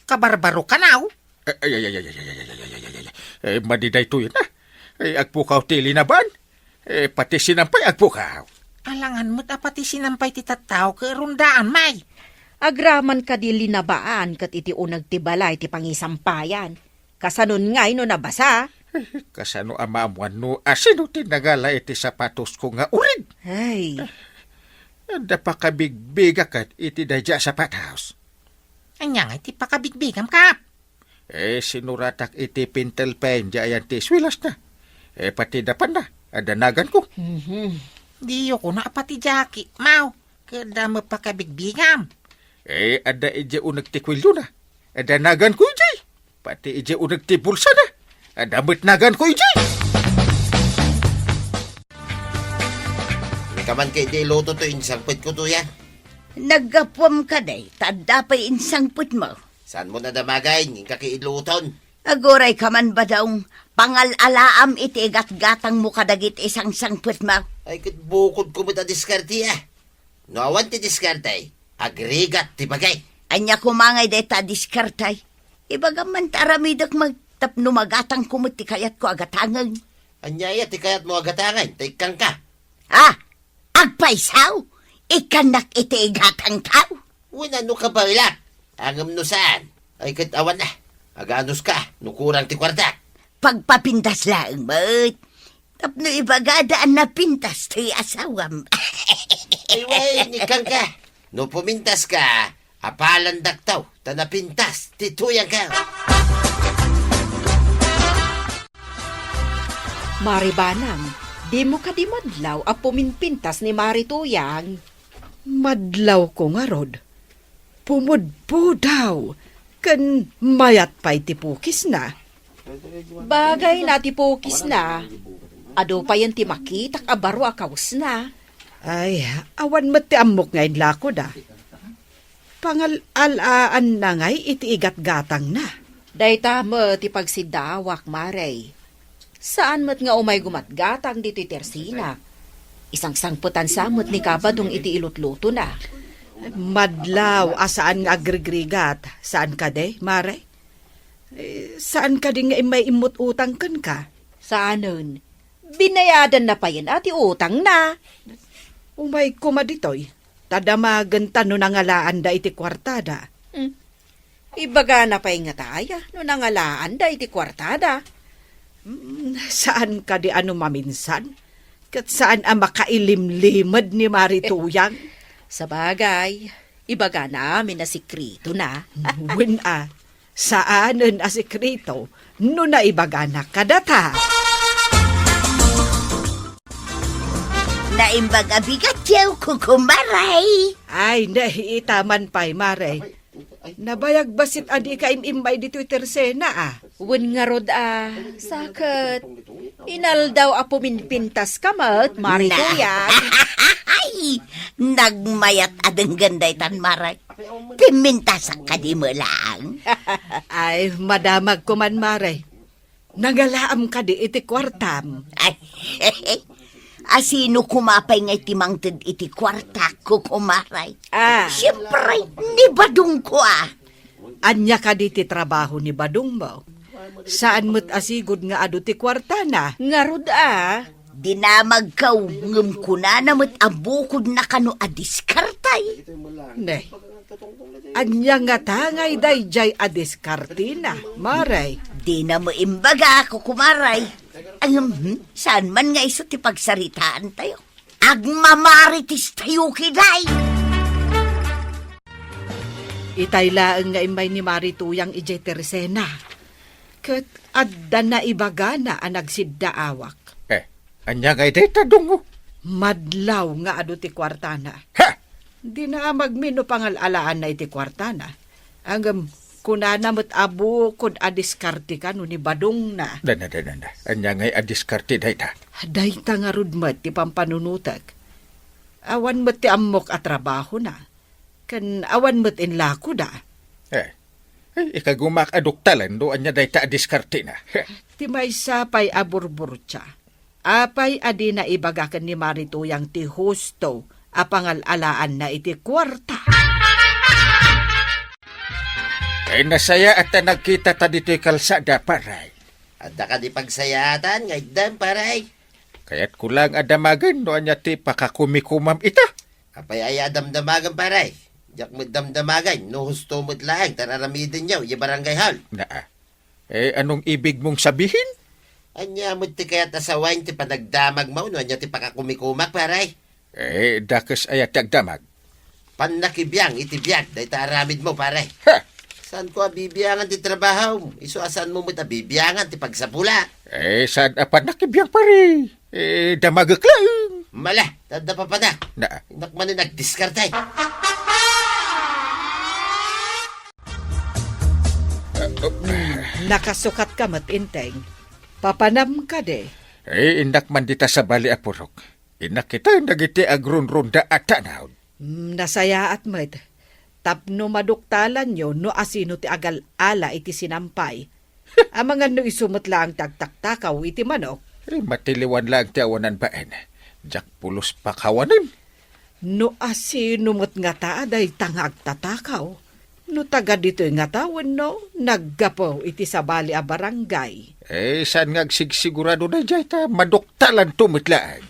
Kabarbaro kanaw. Ay, ay, ay, ay, ay, ay, ay, ay, ay, ay, ay, ay, ay. Eh, madi daytoy na. Eh, agpukaw ti linabaan. Eh, pati sinampay agpukaw. Alangan met a pati sinampay ti tattao ket rundaan, may. Agraman kadi linabaan ket iti uneg ti balay ti pangisampayan. Kasanon ngay no nabasa? Eh, kasano a maammuan no asino ti nangala iti sapatosko nga urig? Ay. Adda pakabigbigak ket iti daydiay a sapatos. Ania ngay ti pakabigbigam, Kap? Eh, sinuratak iti pentel pen diay ayan ti eskuelasna. Eh, pati dapanna, adda naganko. Mhm. Diyo kuna a pati jacketmo, ket adda met pakabigbigam. Eh, adda idiay uneg ti kuelyona. Adda naganko idiay. Pati idiay uneg ti bulsana. Adda met naganko idiay. Ikaman ka iti iluto to insangpetko to ya. Naggapuam kadi, ta adda pay insangpetmo. Saanmo nadamagay, ngin ka ki iluton? Aguray ka man, Badong, pangal-alaam iti igatgatangmo kadagiti sangsangpetmo. Ay, ket bukodko met a diskarte, ah. No awan ti diskarte, agrigat ti bagik. Ania koma ngay dayta a diskarte? Ibagam man ta aramidek met tapno magatangko met ti kayatko a gatangen. Ania aya ti kayatmo a gatangen, ta ikkanka? Ah! Agpayso, ikkannak iti igatangko. Wen a no kabaelak, ngem no saan, ay ket awan a. Aganuska no kurang ti kuarta. Pagpapintas laeng met. Tapno ibagada a napintas ti asawam. Ay, wen, ikkangka. No pumintaska, apalandakto ta napintas ti tuyangko. Mari Banang, dimo kadi madlaw a puminpintas ni Mari Tuyang? Madlawko ngarud. Pumudpudaw ken mayat pay ti pukisna. Bagayna ti pukisna. Adu payen ti makitak a baro a kawesna. Ay, awan met ti ammok nga inlakoda. Pangal-alaanna ngay iti igatgatangna. Dayta met ti pagsiddaawak, Mare. Saan met nga umay gumatgatang ditoy tersinak. Isangsangpetan sa met ni Kabadong iti ilutlutona. Madlaw a saan nga agrigrigat, saan kadi, Mare? Eh, saan kadi nga immay immut-utang kenka? Saanen. Binayadanna payen a ti utangna. Umay koma ditoy, ta damagenta no nangalaanda iti kuartada. Hmm. Ibagana pay ngata aya no nangalaanda iti kuartada. Mm, saan kadi a no maminsan? Ket saan a makailimlimed ni Mari Tuyang? Sabagay, ibagana amin a sekretona. Wen a, saanen a sekreto no naibagana kadata. Naimbag a bigatyo, kukumaray. Ay, ne, ita man pay, Mare. Nabayag bassit a dika im-immay ditoy tersena, a. Wen ngarud a, sa ket inaldaw a puminpintaska met, Mari Tuyang. Ay, nagmayat a denggen daytan, Mare. Pimmintasak kadi met laeng. Ay, madamagko man, Mare. Nangalaam kadi iti kuartam? Ay, a sino koma pay nga iti mangted iti kuartak, kukumaray? Ah. Siempre, ni badongko, a. Ania kadi ti trabaho ni badongmo? Saan met a sigud nga adu ti kuartana? Ngarud, a. Dinamagko, ngem kunana met a bukodna kano a diskartay. Ne, ania ngata ngay daydiay a diskartena, Mare? Dina met imbaga, kukumaray. Ngem, hmm, saan man nga isu ti pagsaritaantayo? Agmamarites tayo, kiday! Itay laeng nga immay ni Mari Tuyang idiay tersena. Ket adda naibagana a nagsiddaawak. Eh, ania ngay dayta, Dongo? Madlaw nga adu ti kuartana. Ha! Dinamagmi no pangal-alaanna iti kuartana. Ngem kunana met a bukod a diskarte kano ni badongna. Dana, dana, dana. Ania ngay a diskarte dayta? Dayta ngarud met ti pampanunotek. Awan met ti ammok a trabahona. Ken awan met inlakoda. Eh, eh, ikagumak a duktalen no ania dayta a diskartena. Ti maysa pay a burburtia. Apay a dina ibaga ken ni Mari Tuyang ti husto a pangal-alaanna iti kuarta? Eh, nasayaat ta nagkitata ditoy kalsada, pare. Adda kadi pagsayaatan nga itdem, pare? Kayatko laeng a damagen no ania ti pakakumikomam ita. Apay aya a damdamagen, pare? Diak met damdamagen no husto met laeng ti ar-aramidenyo idiay barangay hall. Naa. Eh, anong ibig mong sabihin? Ania met ti kayat a sawen ti panagdamagmo no ania ti pakakumikomak, pare? Eh, dakes aya ti agdamag? Pannakibiang iti biag dayta aramidmo, pare. Ha! Saanko a bibiangan ti trabahom, isu a saanmo met a bibiangan ti pagsapula. Eh, saan a pannakibiang, pare? Eh, damagek laeng. Mala, tadda papanak. Naa. Innak manen agdiskarte. Nakasukatka met, Enteng. Papanam kadi? Eh, innak man dita sabali a purok. Innak ita dagiti agrunrunda a tanaw. Mm, nasayaat met. Tapno maduktalanyo no asino ti agal-ala iti sinampay. Amangan no isu met laeng ti agtaktakaw iti manok. Eh, matiliwan laeng ti awanan baen. Diak pulos pakawanen. No asino met ngata a dayta nga agtatakaw? No taga ditoy ngata wenno naggapu iti sabali a barangay? Eh, saan nga agsigsigurado daydiay ta maduktalanto met laeng?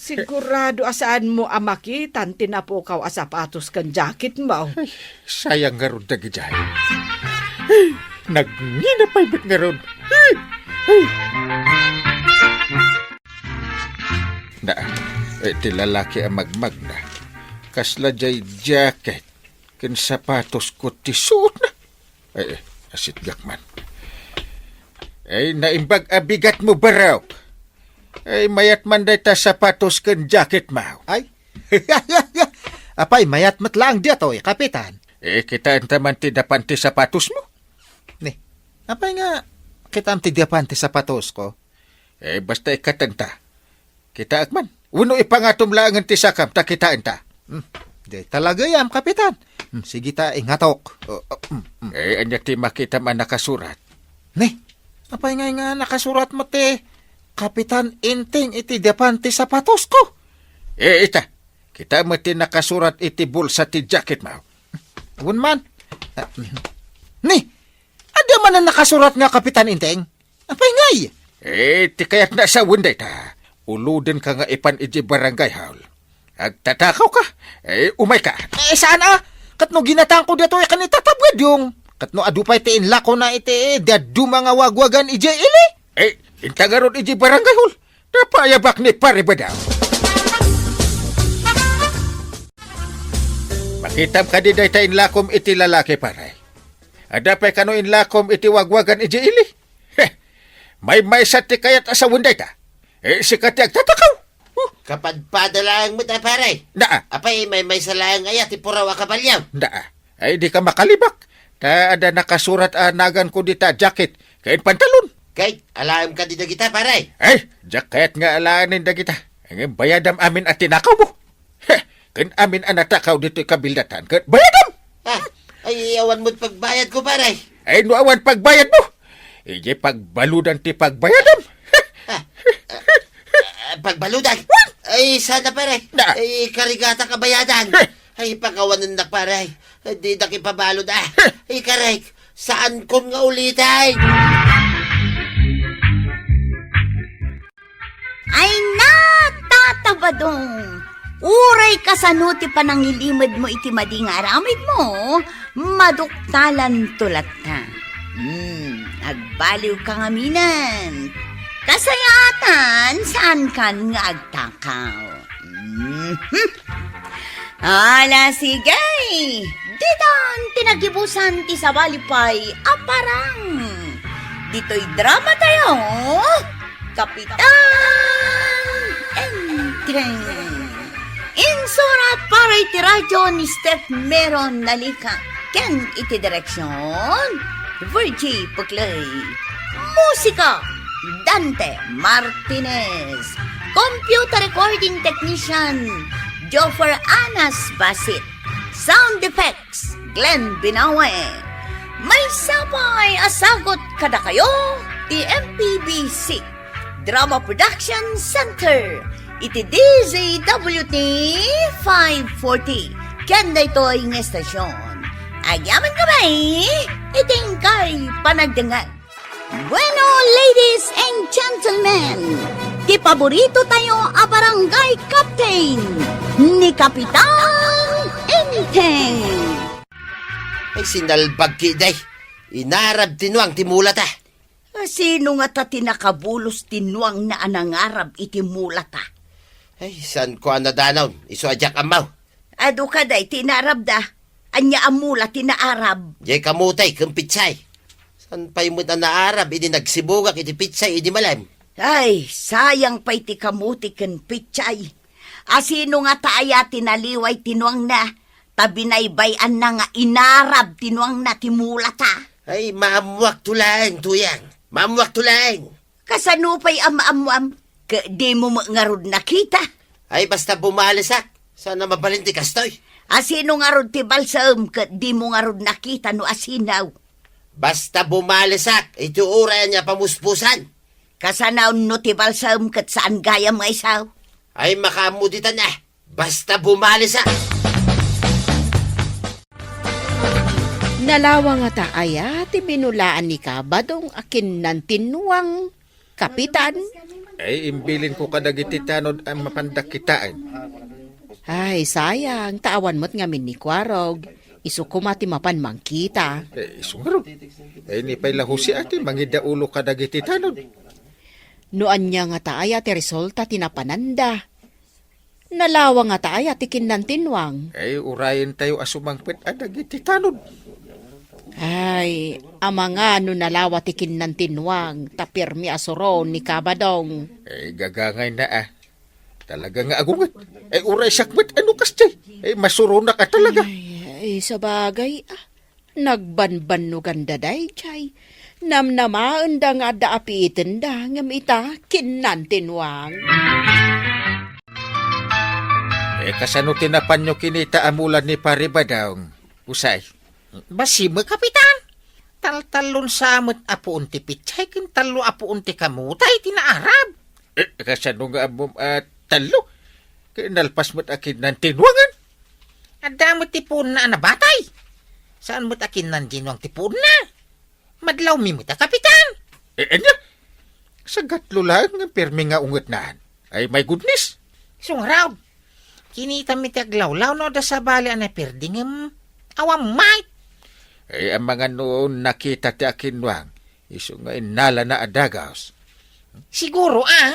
Sigurado a saanmo a makitan ti napukaw a sapatos ken jacketmo. Ay, sayang ngarud dagidiay. Ay, nagngina pay met ngarud. Ay, ay. Na, eh, ti lalaki a magmagna. Kasla jay jacket ken sapatosko ti suotna. Ay, ay, asitgak man. Ay, naimbag a bigatmo, barok. Ay, mayat man dayta sapatos ken jacketmo. Ay? Apay, mayat met laeng daytoy, Kapitan. Eh, kitaenta man ti dapan ti sapatosmo. Ni, apay nga kitaem ti dapan ti sapatosko? Eh, basta ikatenta. Kitaek man. Wenno ipangatom laengen ti sakam ta kitaenta. Hmm, di talagayam, Kapitan. Hmm, sige ta, ingatok. Oh, oh, hmm, hmm. Eh, ania ti makitam a nakasurat? Ni, apay ngay nga nakasurat met ti Kapitan Enteng iti dapan ti sapatosko? Eh, ita. Kita met ti nakasurat iti bulsa ti jacketmo. Wen man. Ah, ni, adda man a nakasurat nga Kapitan Enteng? Apay ngay? Eh, ti kayatna a sawen dayta, ulodenka nga ipan idiay barangay hall. Agtatakawka? Eh, umayka. Eh, saan a? Ket no ginataangko daytoy ken itatabgad yung. Ket no adu pay ti inlakona iti dadduma nga wagwagan idiay ili? Eh, inta ngarud idiay barangay hall. Napayabak ni Pare Badang. Makitam kadi dayta inlakom iti lalaki, pare? Adda pay kano inlakom iti wagwagan idiay ili? Heh! Maymaysa ti kayat a sawen dayta. Eh, sika ti agtatakaw. Huh! Kapadpada laeng met a, pare. Naa. Apay, maymaysa laeng aya ti puraw a kabalio? Naa. Ay, dika makalibak. Ta adda nakasurat a naganko dita jacket ken pantalon. Kay, alaem kadi dagita, pare? Ay, jacket nga alaen dagita. Ngem bayadam amin a tinakawmo. Heh, ken amin a natakaw ditoy kabildatan, ket bayadam! Ah, ay, awan met pagbayadko, pare. Ay, no awan pagbayadmo, idiay pagbaludan ti pagbayadam. Ah, ah, ah, pagbaludan? Ay, sana, pare. Na. Ay, karigata kabayadan. Heh. Ay, pakawanennak, pare. Ay, didak ipabalud, ah. Heh. Ay, karek, saankon nga uliten. Ay na, Tata Badong! Uray kasano ti panangilimedmo iti madi nga aramidmo, maduktalanto latta. Hmm, agbaliwka ngamin. Kasayaatan, saankan nga agtakaw. Mhm. Ala, sige! Ditan ti nagibusan ti sabali pay a parang. Ditoy drama tayo, Kapitan Enteng. Insurat para iti radyo ni Steph Meron Nalika ken iti direksyon, Virgie Puclay. Musika, Dante Martinez. Computer recording technician, Joffer Anas Basit. Sound effects, Glenn Binawe. Maysa pay a sagut kadakayo ti M P B C Drama Production Center iti D Z W T five forty ken daytoy nga estasyon. Agyamankami iti inkay panagdengngeg. Bueno, ladies and gentlemen, ti paborito tayo a barangay captain, ni Kapitan Enteng. Ay, sinalbag ki, day. Inarab ti nuang ti mulata. Sino ngata ti nakabulos ti nuangna a nangarab iti mulata? Ay, saan ko a nadanaw? Isu a diak ammaw. Adu kadi ti naarabda. Ania a mula ti naarab? Jay kamote ken pitsay. Saan pay met a naarab idi nagsibugak iti pitsay idi malem? Ay, sayang pay ti kamote ken pitsay. Asino ngata aya ti naliway ti nuangna, ta binaybay-anna nga inarab ti nuangna ti mulata? Ay, maammuakto laeng, Tuyang. Maammuakto laeng. Kasano pay a maammuam? Ket dimo met ngarud nakita? Ay, basta bumalisak. Saan a mabalin ti kastoy? Asino ngarud ti balsem ket dimo ngarud nakita no asino? Basta bumalisak, iti uray ania pamuspusan. Kasano no ti balsem ket saan gayam nga isu? Ay, makaammo ditan a. Basta bumalisak. Nalawa ngata aya ti binulaan ni Kabadong a kinnan ti nuang? Kapitan? Ay, imbilinko kadagiti tanod a mapanda kitaen. Ay, sayang, ta awan met ngamin ni Kuarog. Isu koma ti mapan mangkita. Eh, isu ngarud. Ay, ni pay la Jose a ti mangidaulo kadagiti tanod. No ania ngata aya ti resulta ti napananda? Nalawa ngata aya ti kinnantinnuang? Ay, urayentayo a sumangpet a dagiti tanod. Ay, amangan no nalawa ti kinnantinnuang, ta permi a suron ni Kabadong. Ay, gagangayna a. Talaga nga agunget. Ay, uray siak met a no kasdiay. Ay, masuronak a talaga. Ay, ay, sabagay, ah. Nagbanbannoganda daydiay. Namnamaenda nga adda apiitenda, ngem ita, kinnantinnuang. Eh, kasano ti napanyo kinita a mula ni Pari Badong, Usay? Bassit met, Kapitan. Taltallon sa met a puon ti pitsay ken tallo a puon ti kamutay ti naarab. Eh, kasano nga ammom a tallo? Ket nalpas met a kinnantinnuangan. Adda met ti puonna a nabatay. Saan met a kinnantinnuang ti puonna. Madlawmi met a, Kapitan. Eh, ania? Sagatlo laeng nga permi nga ungetnan. Ay, my goodness. Isu ngarud. Kinitami ti aglawlaw no adda sabali a naperdi ngem awan met. Ay, amangan no nakita ti akinnuang. Isu nga innalana a dagus. Siguro, a.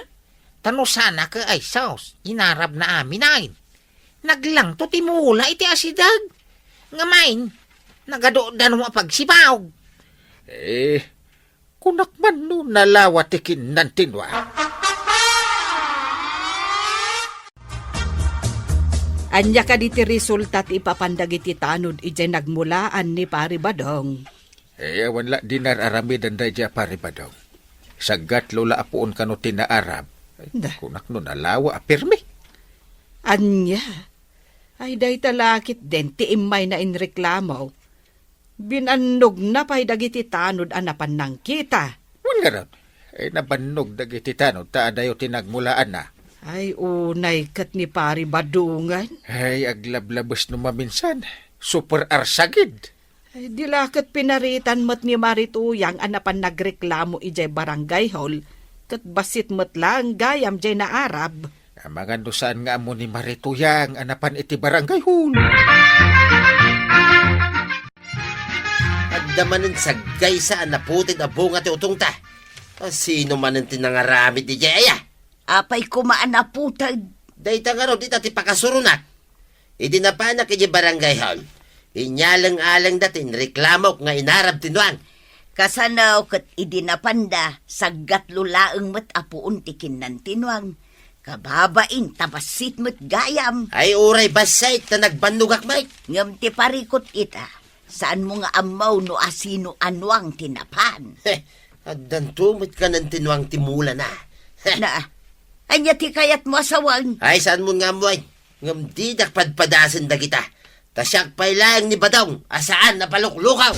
Ta no saan a ket ay sauce, inarabna amin. Naglangto ti mula iti asideg. Ngem, nagadu-adda no mapagsibaw. Eh, kunak man no nalawa ti kinnantinnuang. Ania kadi ti resulta ti ipapan dagiti tanod idiay nagmulaan ni Pari Badong? Eh, awan la dinar aramidan daydiay a Pari Badong. Sagatlo la a puon kano ti naarab. Ay, da. Kunak no nalawa a permi. Ania? Ay, dayta la ketdin ti immayna inreklamo. Binannogna pay dagiti tanod a napan nangkita. Wen ngarud, ay, nabannog dagiti tanod ta adayo ti nagmulaanna. Ay, unay ket ni Pari Badongan. Ay, aglablabes no maminsan. Super arsagid. Ay, di la ket pinaritan met ni Mari Tuyang a napan nagreklamo idiay barangay hall, ket bassit met laeng gayam diay naarab. Amangan no saan nga ammo ni Mari Tuyang a napan iti barangay hall. Adda manen saggaysa a naputed a bunga ti utongta. A, sino manen ti nangaramid idiay aya? Apay koma a naputed? Dayta ngarud ita ti pakasuronak. Idi napanak idiay barangay hall, inyaleng-alengda ti inreklamok nga inarab ti nuang. Kasano ket idi napanda, saggatlo laeng met a puon ti kinnantinnuang. Kababain ta bassit met gayam. Ay, uray bassit ta nagbannogak met. Ngem ti parikut ita, saanmo nga ammo no asino a nuang ti napan. Heh, addanto met kanantinnuang ti mulana. Heh. Na, ania ti kayatmo a sawen? Ay, saanmon nga ammoen. Ngem didak padpadasen dagita. Ta siak pay laeng ni Badong a saan a paluklukaw.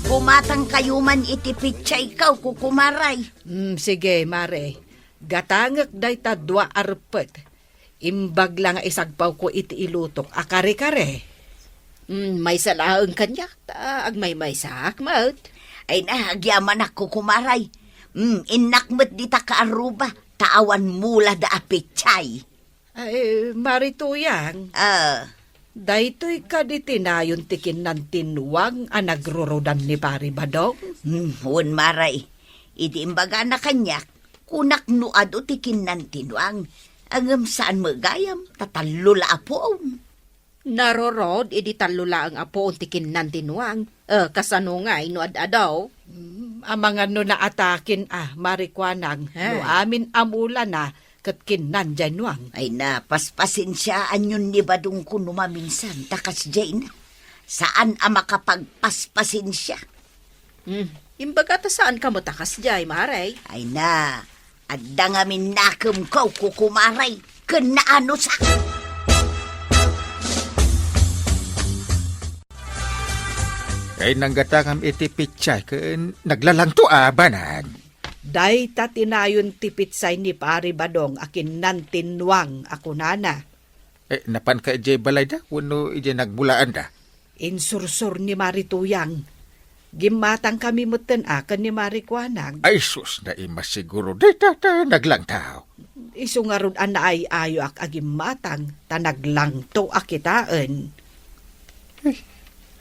Bumatangkayo man iti pitsayko, kukumaray. Mm, sige, Mare. Gatangek dayta dua a reppet. Imbag la nga isagpawko iti ilutok a kare-kare. Mm, maysa laeng kaniak, ta agmaymaysaak met. Ay na, agyamanak, kukumaray. Mm, innak met dita kaarruba, ta awan mulada a pitsay. Ay, Mari Tuyang. Ah. Daytoy kadi ti nayon ti kinnantinnuang a nagrurudan ni Pari Badong? Hmm, wen, Maray. Idi imbagana kaniak, kunak no adu ti kinnantinnuang, ngem saan met gayam, ta tallo la a puon. Narurod idi tallo laeng a puon ti kinnantinnuang. Eh, kasano ngay no ad-adu? Hmm, amangan no naataken a, Mari Kuanang, no amin a mulana, ket kinnan diay nuang. Ay na, paspasensiaanyon ni Badongko no maminsan, ta kasdiay na. Saan a makapagpaspasensia. Hmm, imbaga ta saan kamo ta kasdiay, Maray? Ay na, adda ngamin nakemko, kukumaray, ken naanusak. Ay, nanggatangam iti pitsay ken naglalangto a banag. Dayta ti nayon ti pitsay ni Pari Badong a kinnantinnuang a kunana. Eh, napanka idiay balayda wenno idiay nagmulaanda? Insursor ni Mari Tuyang. Gimmatangkami metten a ken ni Mari Kuanag. Ay, sus, naimasiguro. Dayta ta naglangtaw. Isu ngarud a naay-ayoak a gimmatang, ta naglangto a kitaen. Ay,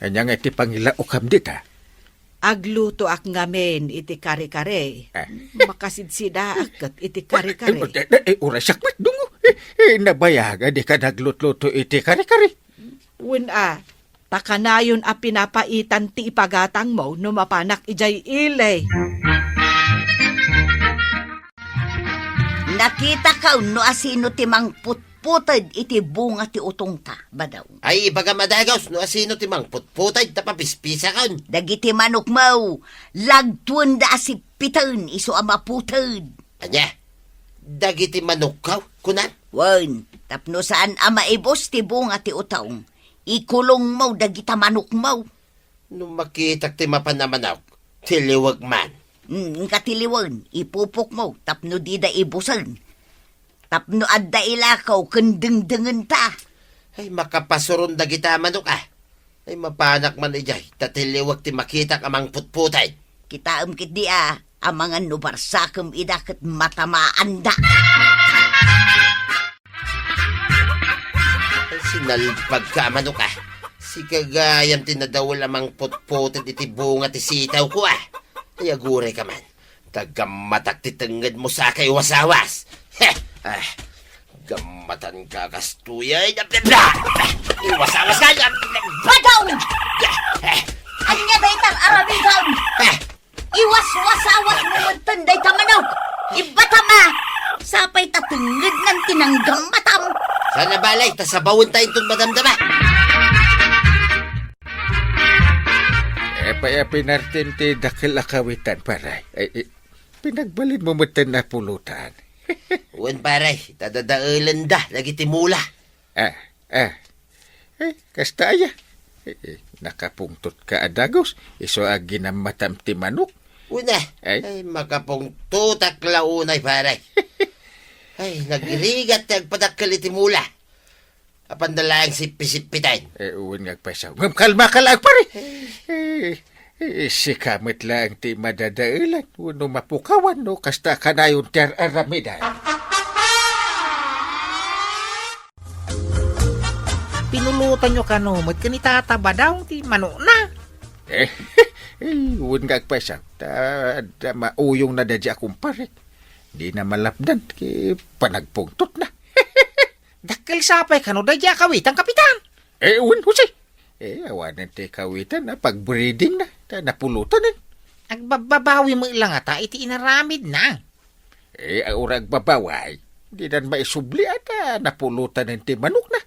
ania nga iti pangilaokam dita? Aglutoak ngamin iti kare-kare. Ah. Makasidsidaak ket iti kare-kare. Eh, eh, eh, uray siak met, dungo. Eh, eh, nabayagan dika naglutluto iti kare-kare. Wen a, ta kanayon a pinapaitan ti ipagatangmo no mapanak idiay ili. Nakitakaon no asino ti mangputputed iti bunga ti utongta, Badong. Ay, ibagam a dagus no asino ti mangputputed ta papispisakon. Dagiti manokmo, lagtuenda a sippiten isu a maputed. Ania? Dagiti manokko, kunam? Wen, tapno saan a maibus ti bunga ti utong, ikulongmo dagita manokmo. No makitak ti mapan a manok, tiliwek man. Mm, inka tiliwen, ipupokmo tapno dida ibusen. Tapno adda ilakaw ken dengdengenta. Ay, makapasuron dagita manok, ah. Ay, mapanak man idiay, ta tiliwek ti makitak a mangputputed. Kitaem ketdi a, amangan no barsakem ida ket matamaanda. Ay, sinalpagka a manok, ah. Sika gayam ti nadawel a mangputputed iti bunga ti sitawko, ah. Ay, agurayka man. Ta gammatak ti tengngedmo sa kaiwasawas. Heh! Ah, gammatanka kastoy, ay, iwasawaska, ay, Badong! Eh, ania dayta aramidem? Eh, iwaswasawasmo metten dayta manok. Ibatam a, sapay ta tengngednan ti nanggammatam. Saan a bale, ta sabawenta inton madamdama. Apay a pinartim ti dakkel a kawitan, pare? Ay, ay, pinagbalinmo metten a pulutan. Wen, pare, ta dadaelenda dagiti mula. Ah, ah. Eh, kasta aya. Eh, eh, nakapungtotka a dagus, isu a ginammatam ti manok. Wen a. Ay. Ay, makapungtotak la unay, pare. Ay, nagrigat ti agpadakkel iti mula. Apanda laeng sippi-sippiten. Eh, wen nga agpayso. Ngem kalmaka laeng, pare. Eh, eh, sika met laeng ti madadaelan wenno mapukawan no kasta kanayon ti ar-aramidan. Pinulutanyo kano met ken ni Tata Badong ti manokna? Eh, eh, wen nga agpayso. Ta, ta mauyongna daydiay a kumpare. Dina malapdan ket panagpungtotna. Dakkel sapay kano daydiay a kawitan, Kapitan? Eh, wen, Jose. Eh, awanen ti kawitan a pagbreedingna, ta napulutanen. Agbabbabawi met la ngata iti inaramidna. Eh, uray agbabawi, dinan maisubli a ta napulutanen ti manokna.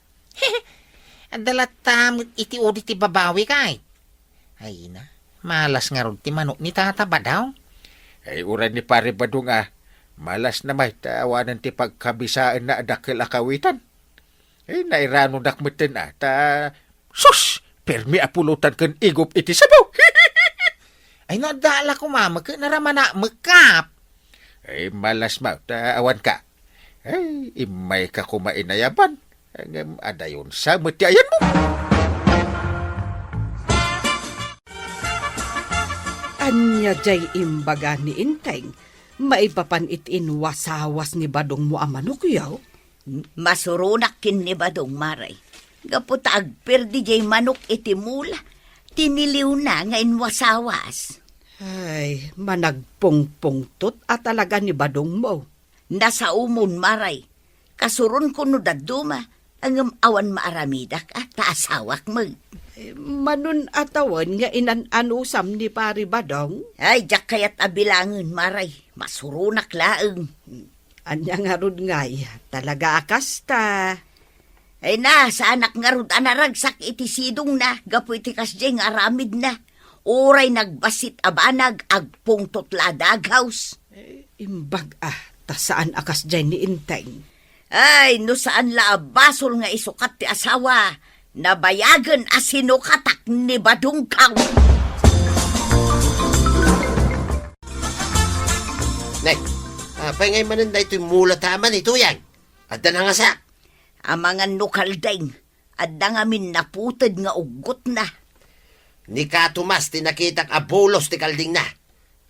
Adda latta met iti udi ti babawi, kay. Ay na, malas ngarud ti manok ni Tata Badong. Ay, uray ni Pare Badong a, malasna met ta awanen ti pagkabisaenna a dakkel a kawitan. Ay, nairanodak metten a, ta, sus! Permi a pulutan ken igup iti sabaw. Ay, no adda la koma met ket naramanak met, Kap. Ay, malas met ta awanka. Ay, immayka koma inayaban. Ngem adayonsa met ti ayanmo. Ania diay imbaga ni Enteng maipapan iti inwasawas ni Badongmo a manokyo? Masuronak ken ni Badong, Mare. Gapu ta agperdi diay manok iti mula, tiniliwna nga inwasawas. Ay, managpungpungtot a talaga ni Badongmo. Nasaomon, Mare. Kasuronko no dadduma, ngem awan maaramidak a, ta asawak met. Eh, manon a tawen nga inan-anusam ni Pari Badong? Ay, diak kayat a bilangen, Mare. Masuronak laeng. Ania ngarud ngay, talaga a kasta? Ay na, saanak ngarud a naragsak iti sidongna gapu iti kasdiay nga aramidna. Uray nagbassit a banag, agpungtot la a daghaws. Eh, imbag a, ta saan a kasdiay ni Enteng. Ay, no saan la a basol nga isukat ti asawa, nabayagen a sinukatak ni Badongkaw. Nay, apay ngay manen daytoy mula ta aman ituyan? Adda nangasak. Amangan no kaldeng, adda ngamin naputed nga uggotna. Ni Ka Tomas ti nakitak a bulos ti kaldingna.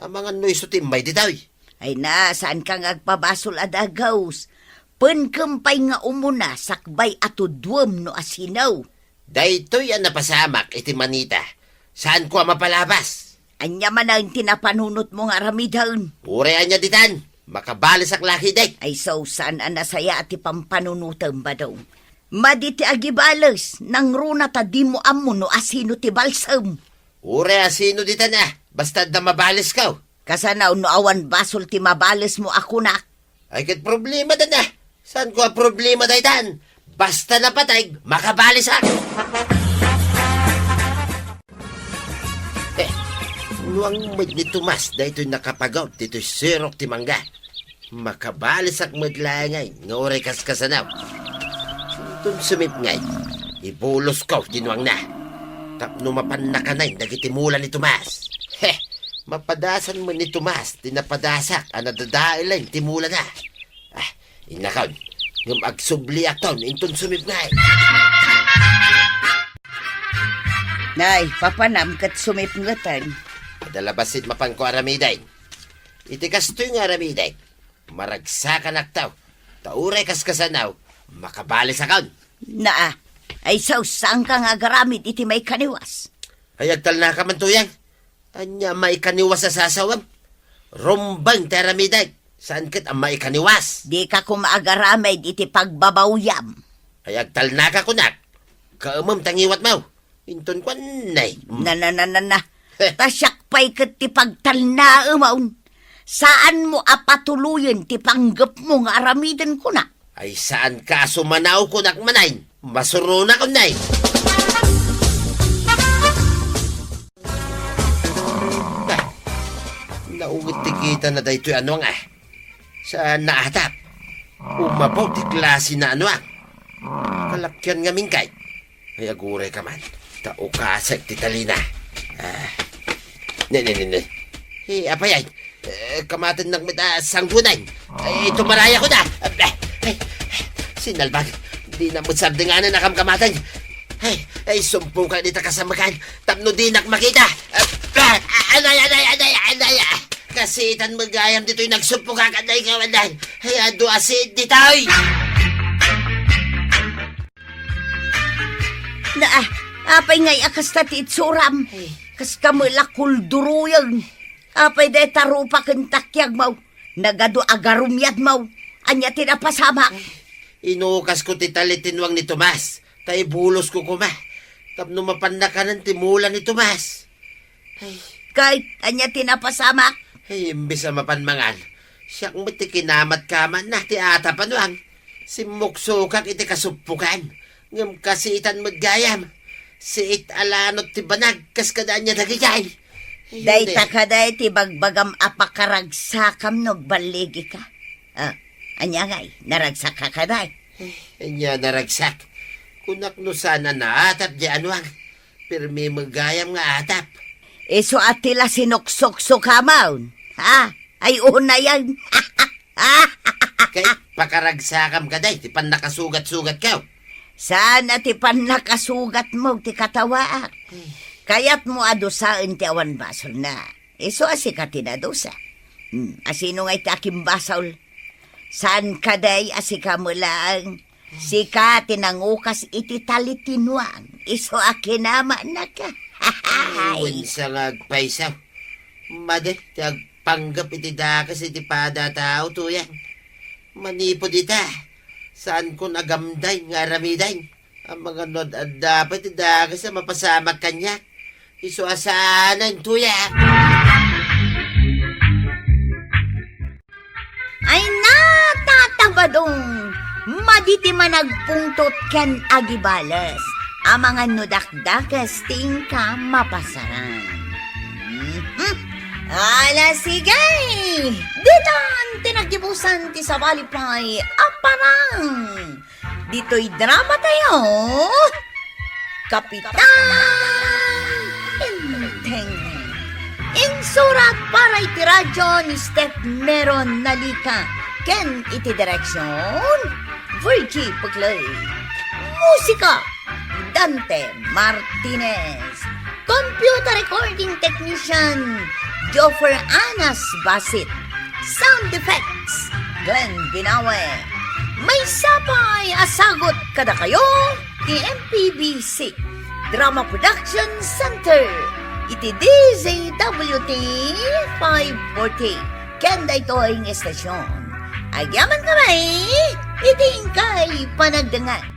Amangan no isu ti immay ditoy. Ay na, saanka nga agpabasol a dagaus. Penkem pay nga umuna sakbay a tudduem no asino. Daytoy a napasamak iti manita. Saanko a mapalabas. Ania manen ti napanunotmo nga aramiden? Uray ania ditan, makabalesak la ketdi. Ay, so, saan a nasayaat ti pampanunotem, Badong. Madi ti agibales, nangruna ta dimo ammo no asino ti balsem. Uray asino ditan a, basta adda mabalesko. Kasano no awan basol ti mabalesmo a kunak? Ay, ket problema dayta. Saanko a problema daytan? Basta napateg, makabalesak. Eh, nuang met ni Tomas daytoy nakapagaw ditoy serok ti mangga. Makabalesak met laeng nga uray kaskasano. Inton sumipnget, ibulosko ti nuangna. Tapno mapanna kanen dagiti mula ni Tomas. Heh, mapadasan met ni Tomas ti napadasak a nadadaelen ti mulana. Ah, innakon, ngem agsubliakton inton sumipnget. Nay, papanam ket sumipngeten. Adda la bassit mapanko aramiden. Iti kastoy nga aramiden, maragsakanakto. Ta uray kaskasano, makabalesakon. Naa, ay, saanka nga agaramid iti maikaniwas. Ay, agtalnaka man, Tuyang. Ania maikaniwas a sasawem? Rumbeng ti aramidek, saan ket a maikaniwas. Dika koma agaramid iti pagbabawyam. Ay, agtalnaka kunak, kaemem ta ngiwatmo. Inton kuan, nay. Na, na, na, na, na. Ta siak pay ket ti pagtalnaemon. Saanmo a patuloyen ti panggepmo nga aramiden kunak. Ay, saanka a sumanaw kunak manen. Masuronakon, nay. Ah, naungit ti kitana daytoy a nuang, ah. Saan naatap? Umabaw ti klase na a nuang. Kalakian ngamin kay. Ay, agurayka man. Ta ukasek ti talina. Ah. Ne, ne, ne, ne. Eh, apay ay? Eh, kamatennak met a sanggunan. Ay, tumarayakon. Ah, ay, sinalbag. Dina met sardenganan a kamkamaten. Ay, ay, sumpukak dita kasamekan. Tapno dinak makita. Ah, ah, anay, anay, anay, anay, ah. Kasiitan met gayam ditoy nagsumpukak, anay, kawanan. Ay, adu a siit ditoy. Na, ah, apay ngay a kasta ti itsuram? Ay. Kas kamo la kulduruyen. Apay dayta rupa ken takiagmo? Nagadu a garumiadmo. Ania ti napasamak? Ay, inukasko ti tali ti nuang ni Tomas. Ta ibulosko koma. Tapno mapanna kanen ti mula ni Tomas. Ay. Kay, ania ti napasamak? Ay, imbes a mapan mangan, siak met ti kinamatkamatna ti atap a nuang. Simmuksokak iti kasuppokan, ngem kasiitan met gayam. Siit a lanot ti banag, kas kada ania dagijay. Ay, dayta ne. Kadi ti bagbagam a pakaragsakam no agballigika. Ah, ania ngay, naragsakka kadi? Ay, ania naragsak? Kunak no saan a naatap di a nuang. Pirmi met gayam nga atap. Isu a ti la sinuksuksukamon. Ha? Ay, unayen. Kay pakaragsakam kadi ti pannakasugatsugatko. Saan a ti pannakasugatmo ti katawaak. Ay. Kayatmo a dusaen ti awan basolna. Isu a sika ti nadusa. Hmm, asino ngay ti akimbasol? Saan kadi a sika met laeng? Sika ti nangukas iti tali ti nuang. Isu a kinamannaka. Ay. Wen sa nga agpayso. Madi ti agpanggep iti dakes iti pada a tao, Tuyang. Manipud ita, saankon agamday nga aramiden. Amangan no ad-adda pay ti dakes a mapasamak kaniak. Isu a saanen, Tuyang. Ay na, Tata Badong! Madi ti managpungtot ken agibales. Amangan no dakdakes ti inka mapasaran. Mhm. Ala, sige! Ditan ti naggibusan ti sabali pay a parang. Ditoy drama tayo, Kapitan Enteng. Insurat para iti radyo ni Steph Meron Nalika ken iti direksyon, Virgie Puglay. Musika, Dante Martinez. Computer recording technician, Joffer Anas Basit. Sound effects, Glenn Binawe. Maysa pay a sagut kadakayo ti M P B C Drama Production Center iti D Z W T five forty. Ken daytoy nga estasyon, agyaman kami iti inkay panagdengngeg.